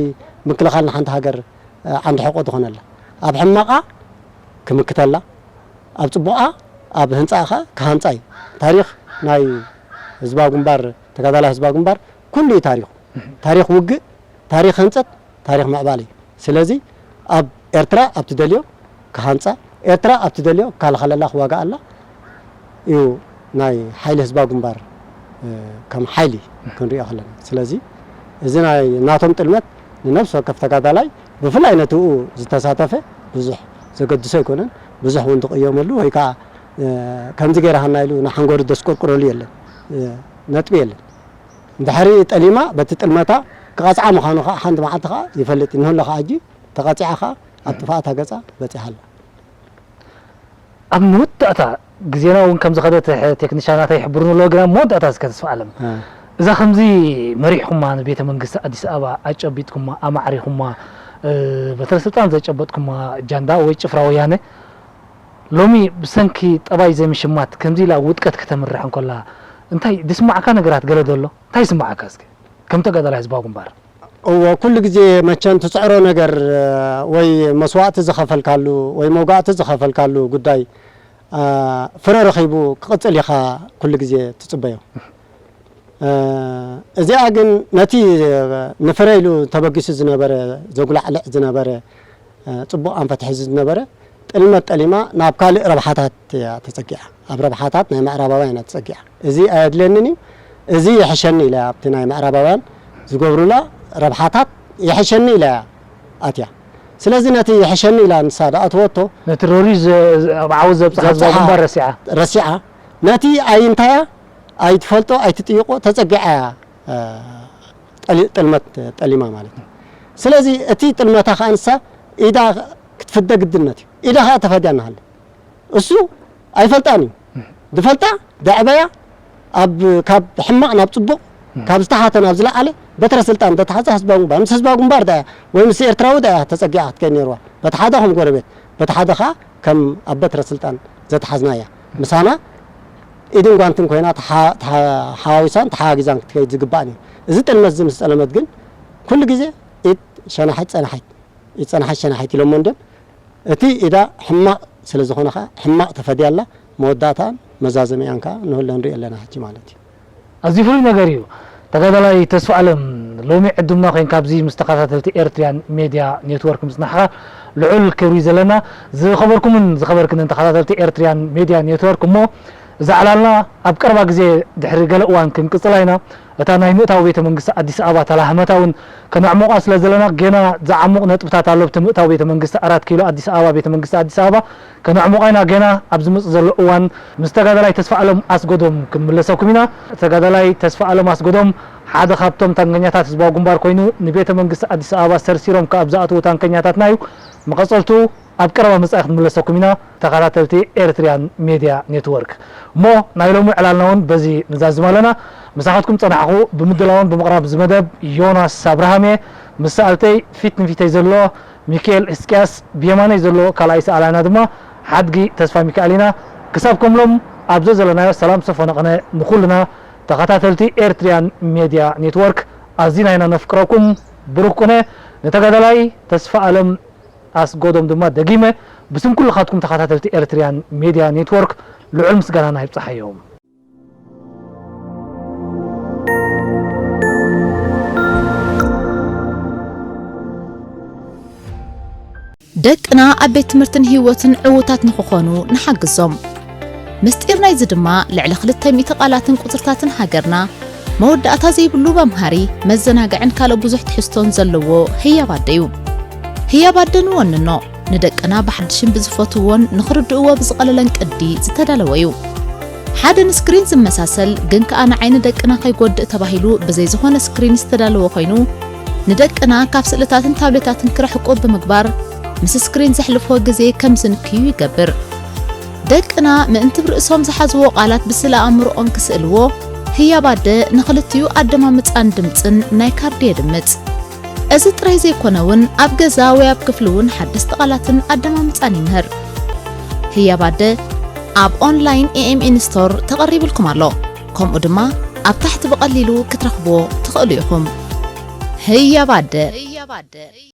ምክልኻል ንሓንቲ ሃገር፣ እ፣ ዓንዲ ሕቖ ዝኾነላ? ኣብ ሕማቓ ክምክተላ፣ ኣብ ጽቡቓ፣ ኣብ ህንጻኻ ክሃንጻ እዩ። ታሪኽ ናይ ህዝባዊ ግንባር፣ ተጋዳላይ ህዝባዊ ግንባር ኩሉ እዩ ታሪኹ። ታሪኽ ውግእ ታሪኽ ህንጸት ታሪኽ ምዕባለ እዩ። ስለዚ ኣብ ኤርትራ ኣብ ትደልዮ ክሃንጻ፣ ኤርትራ ኣብ ትደልዮ ክከላኸለላ ክዋጋኣላ እዩ ናይ ሓይሊ ህዝባዊ ግንባር፣ እ፣ ከም ሓይሊ ክንሪኦ ከለና። ስለዚ እዚ ናይ ናቶም ጥልመት ንነፍሲ ወከፍ ተጋዳላይ ብፍላይ ነቲ ብኡ ዝተሳተፈ ብዙሕ ዘገድሶ ኣይኮነን። ብዙሕ እውን ዝቕየመሉ ወይ ከዓ፣ እ፣ ከምዚ ገይርሃና ኢሉ ንሓንጎሩ ዘስቆርቁረሉ የለን። እ፣ ነጥቢ የለን። እንድሕሪ ጠሊማ በቲ ጥልመታ ክቐጽዓ ምዃኑ ከዓ ሓንቲ መዓልቲ ከዓ ይፈልጥ እዩ። ንህሎ ከዓ ሕጂ ተቐጺዓ ከዓ ኣብ ጥፍኣታ ገጻ በጺሓ ኣላ። ኣብ መወዳእታ ግዜና እውን ከም ዝኸደ ተ-፣ ቴክኒሻናት ይሕብሩኒ ኣለዉ፣ ግን ኣብ መወዳእታ እስከ ተስፋ ኣለም፣ እ። እዛ ከምዚ መሪሕኩማ ንቤተ መንግስቲ ኣዲስ ኣበባ ኣጨቢጥኩማ፣ ኣማዕሪኹማ፣ እ፣ በትረ ስልጣን ዘጨበጥኩማ ጃንዳ ወይ ጭፍራ ወያነ፣ ሎሚ ብሰንኪ ጠባይ ዘይምሽማት ከምዚ ኢላ ውድቀት ከተምርሕ እንከላ፣ እንታይ ዝስማዓካ ነገራት ገለ ዶ ኣሎ? እንታይ ይስማዓካ እስከ? ከም ተጋዳላይ ህዝባዊ ግንባር። እወ፣ ኩሉ ግዜ መቸም ትጽዕሮ ነገር፣ እ፣ ወይ መስዋእቲ ዝኸፈልካሉ ወይ መውጋእቲ ዝኸፈልካሉ ጉዳይ፣ እ፣ ፍረ ረኺቡ ክቕጽል ኢኻ ኩሉ ግዜ ትጽበዮ። እ፣ እዚኣ ግን ነቲ ንፍረ ኢሉ ተበጊሱ ዝነበረ፣ ዘጉላዕልዕ ዝነበረ፣ እ፣ ጽቡቕ ኣንፈት ሒዙ ዝነበረ ጥልመት ጠሊማ ናብ ካልእ ረብሓታት እያ ተጸጊዓ። ኣብ ረብሓታት ናይ ምዕራባውያን እያ ተጸጊዓ። እዚ ኣየድልየንን እዩ፣ እዚ ይሕሸኒ ኢላ ኣብቲ ናይ ምዕራባውያን ዝገብሩላ ረብሓታት ይሕሸኒ ኢላ እያ ኣትያ። ስለዚ ነቲ ይሕሸኒ ኢላ ንሳ ዝኣተወቶ ነቲ ሮሪ ዘ-፣ ዘ-፣ ኣብ ዓወት ዘብጽሓ ህዝባዊ ዘብጽሓ ግንባር ረሲዓ። ረሲዓ፣ ነቲ ኣይንታያ ኣይትፈልጦ ኣይትጥይቆ ተጸጊዓ እያ፣ እ፣ ጠሊ-፣ ጥልመት ጠሊማ ማለት እዩ። ስለዚ እቲ ጥልመታ ከኣ ንሳ ኢዳ ክትፍደ ግድነት እዩ። ኢዳ ከኣ ተፈድያ እናሃለ እሱ ኣይፈልጣን እዩ። ዝፈልጣ ዘዕበያ ኣብ፣ ካብ ሕማቕ ናብ ጽቡቕ፣ ካብ ዝተሓተ ናብ ዝለዓለ በትረ ስልጣን ዘተሓዛ ህዝባዊ ግንባር፣ ምስ ህዝባዊ ግንባር ደኣ ወይ ምስ ኤርትራዊ ደኣ ተጸጊዓ ክትከይድ ነይርዋ። በቲ ሓደ ከም ጎረቤት፣ በቲ ሓደ ከኣ ከም ኣብ በትረ ስልጣን ዘተሓዝናያ። ምሳና ኢድን ጓንትን ኮይና ተሓ-፣ ተሓ-፣ ሓዋዊሳን ተሓጋጊዛን ክትከይድ ዝግባእ ነይሩ። እዚ ጥልመት እዚ ምስ ጠለመት ግን ኩሉ ግዜ ኢድ ሸናሒት ጸናሒት፣ ኢድ ጸናሒት ሸናሒት ኢሎሞ እንድዮም። እቲ ኢዳ ሕማቕ ስለ ዝኾነ ከኣ ሕማቕ ተፈድያ ኣላ። መወዳእታን መዛዘሚኣን ከኣ ንህሎ ንርኢ ኣለና ሕጂ ማለት እዩ። ኣዝዩ ፍሉይ ነገር እዩ። ተጋዳላይ ተስፋ ኣለም፣ ሎሚ ዕዱምና ኮይንካ ኣብዚ ምስ ተኸታተልቲ ኤርትርያን ሜድያ ኔትወርክ ምጽናሕካ ልዑል ክብሪ እዩ ዘለና። ዝኸበርኩምን ዝኸበርክንን ተኸታተልቲ ኤርትርያን ሜድያ ኔትወርክ፣ እሞ እዛ ዕላልና ኣብ ቀረባ ግዜ ድሕሪ ገለ እዋን ክንቅጽላ ኢና። እታ ናይ ምእታው ቤተ መንግስቲ ኣዲስ ኣበባ ተላህመታ እውን ከነዕሙቓ ስለ ዘለና፣ ጌና ዝዓሙቕ ነጥብታት ኣሎ። ኣብቲ ምእታው ቤተ መንግስቲ ኣራት ኪሎ ኣዲስ ኣበባ፣ ቤተ መንግስቲ ኣዲስ ኣበባ ከነዕሙቓ ኢና። ጌና ኣብ ዝመጽእ ዘሎ እዋን ምስ ተጋዳላይ ተስፋ ኣለም ኣስጎዶም ክንምለሰኩም ኢና። ተጋዳላይ ተስፋ ኣለም ኣስጎዶም ሓደ ካብቶም ታንከኛታት ህዝባዊ ግንባር ኮይኑ፣ ንቤተ መንግስቲ ኣዲስ ኣበባ ሰርሲሮም ካብ ዝኣትዉ ታንከኛታትና እዩ። መቐጸልቱ ኣብ ቀረባ መጻኢ ክትምለሰኩም ኢና፣ ተኸታተልቲ ኤርትርያን ሜድያ ኔትወርክ። እሞ ናይ ሎሚ ዕላልና እውን በዚ ንዛዝም ኣለና። ምሳኻትኩም ጸናሕኹ ብምድላውን ብምቕራብ እዚ መደብ ዮናስ ኣብርሃም እየ። ምስ ሰኣልተይ ፊት ንፊተይ ዘሎ ሚካኤል እስቅያስ፣ ብየማነይ ዘሎ ካልኣይ ሰኣላይና ድማ ሓድጊ ተስፋ ሚካኤል ኢና። ክሳብ ከምሎም ኣብ ዘዘለናዮ ሰላም ሰፈነ ቐነ ንኹልና ተኸታተልቲ ኤርትርያን ሜድያ ኔትወርክ፣ ኣዚና ኢና ነፍቅረኩም። ብሩኽ ቁነ። ንተጋዳላይ ተስፋ ኣለም ኣስጎዶም ድማ ደጊመ ብስም ኩልኻትኩም ተኸታተልቲ ኤርትርያን ሜድያ ኔትወርክ ልዑል ምስጋናና ይብጻሓዮም። ደቅና ኣብ ቤት ትምህርትን ህይወትን ዕዉታት ንኽኾኑ ንሓግዞም። ምስጢር ናይዚ ድማ ልዕሊ ክልተ ሚእቲ ቃላትን ቁጽርታትን ሃገርና፣ መወዳእታ ዘይብሉ መምሃሪ፣ መዘናግዕን ካልእ ብዙሕ ትሕዝቶን ዘለዎ ህያብ ኣደ እዩ። ህያብ ኣደ ንወንኖ፣ ንደቅና ብሓድሽን ብዝፈትውዎን ንኽርድእዎ ብዝቐለለን ቅዲ ዝተዳለወ እዩ። ሓደ ንስክሪን ዝመሳሰል ግን ከኣ ንዓይኒ ደቅና ከይጎድእ ተባሂሉ ብዘይ ዝኾነ ስክሪን ዝተዳለወ ኮይኑ፣ ንደቅና ካብ ስእልታትን ታብሌታትን ክርሕቁ ብምግባር፣ ምስ ስክሪን ዘሕልፍዎ ግዜ ከም ዝንክዩ ይገብር። ደቅና ምእንቲ ብርእሶም ዝሓዝዎ ቃላት ብስእለ ኣእምሮኦም ክስእልዎ፣ ህያብ ኣደ ንኽልቲኡ ኣደማምጻን ድምጽን ናይ ካርዲ የድምጽ። እዚ ጥራይ ዘይኮነ እውን ኣብ ገዛ ወይ ኣብ ክፍሊ እውን ሓደስቲ ቃላትን ኣደማምጻን ይምህር። ህያብ ኣደ ኣብ ኦንላይን ኤ ኤም ኤን ስቶር ተቐሪብልኩም ኣሎ። ከምኡ ድማ ኣብ ታሕቲ ብቐሊሉ ክትረኽብዎ ትኽእሉ ኢኹም። ህያብ ኣደ።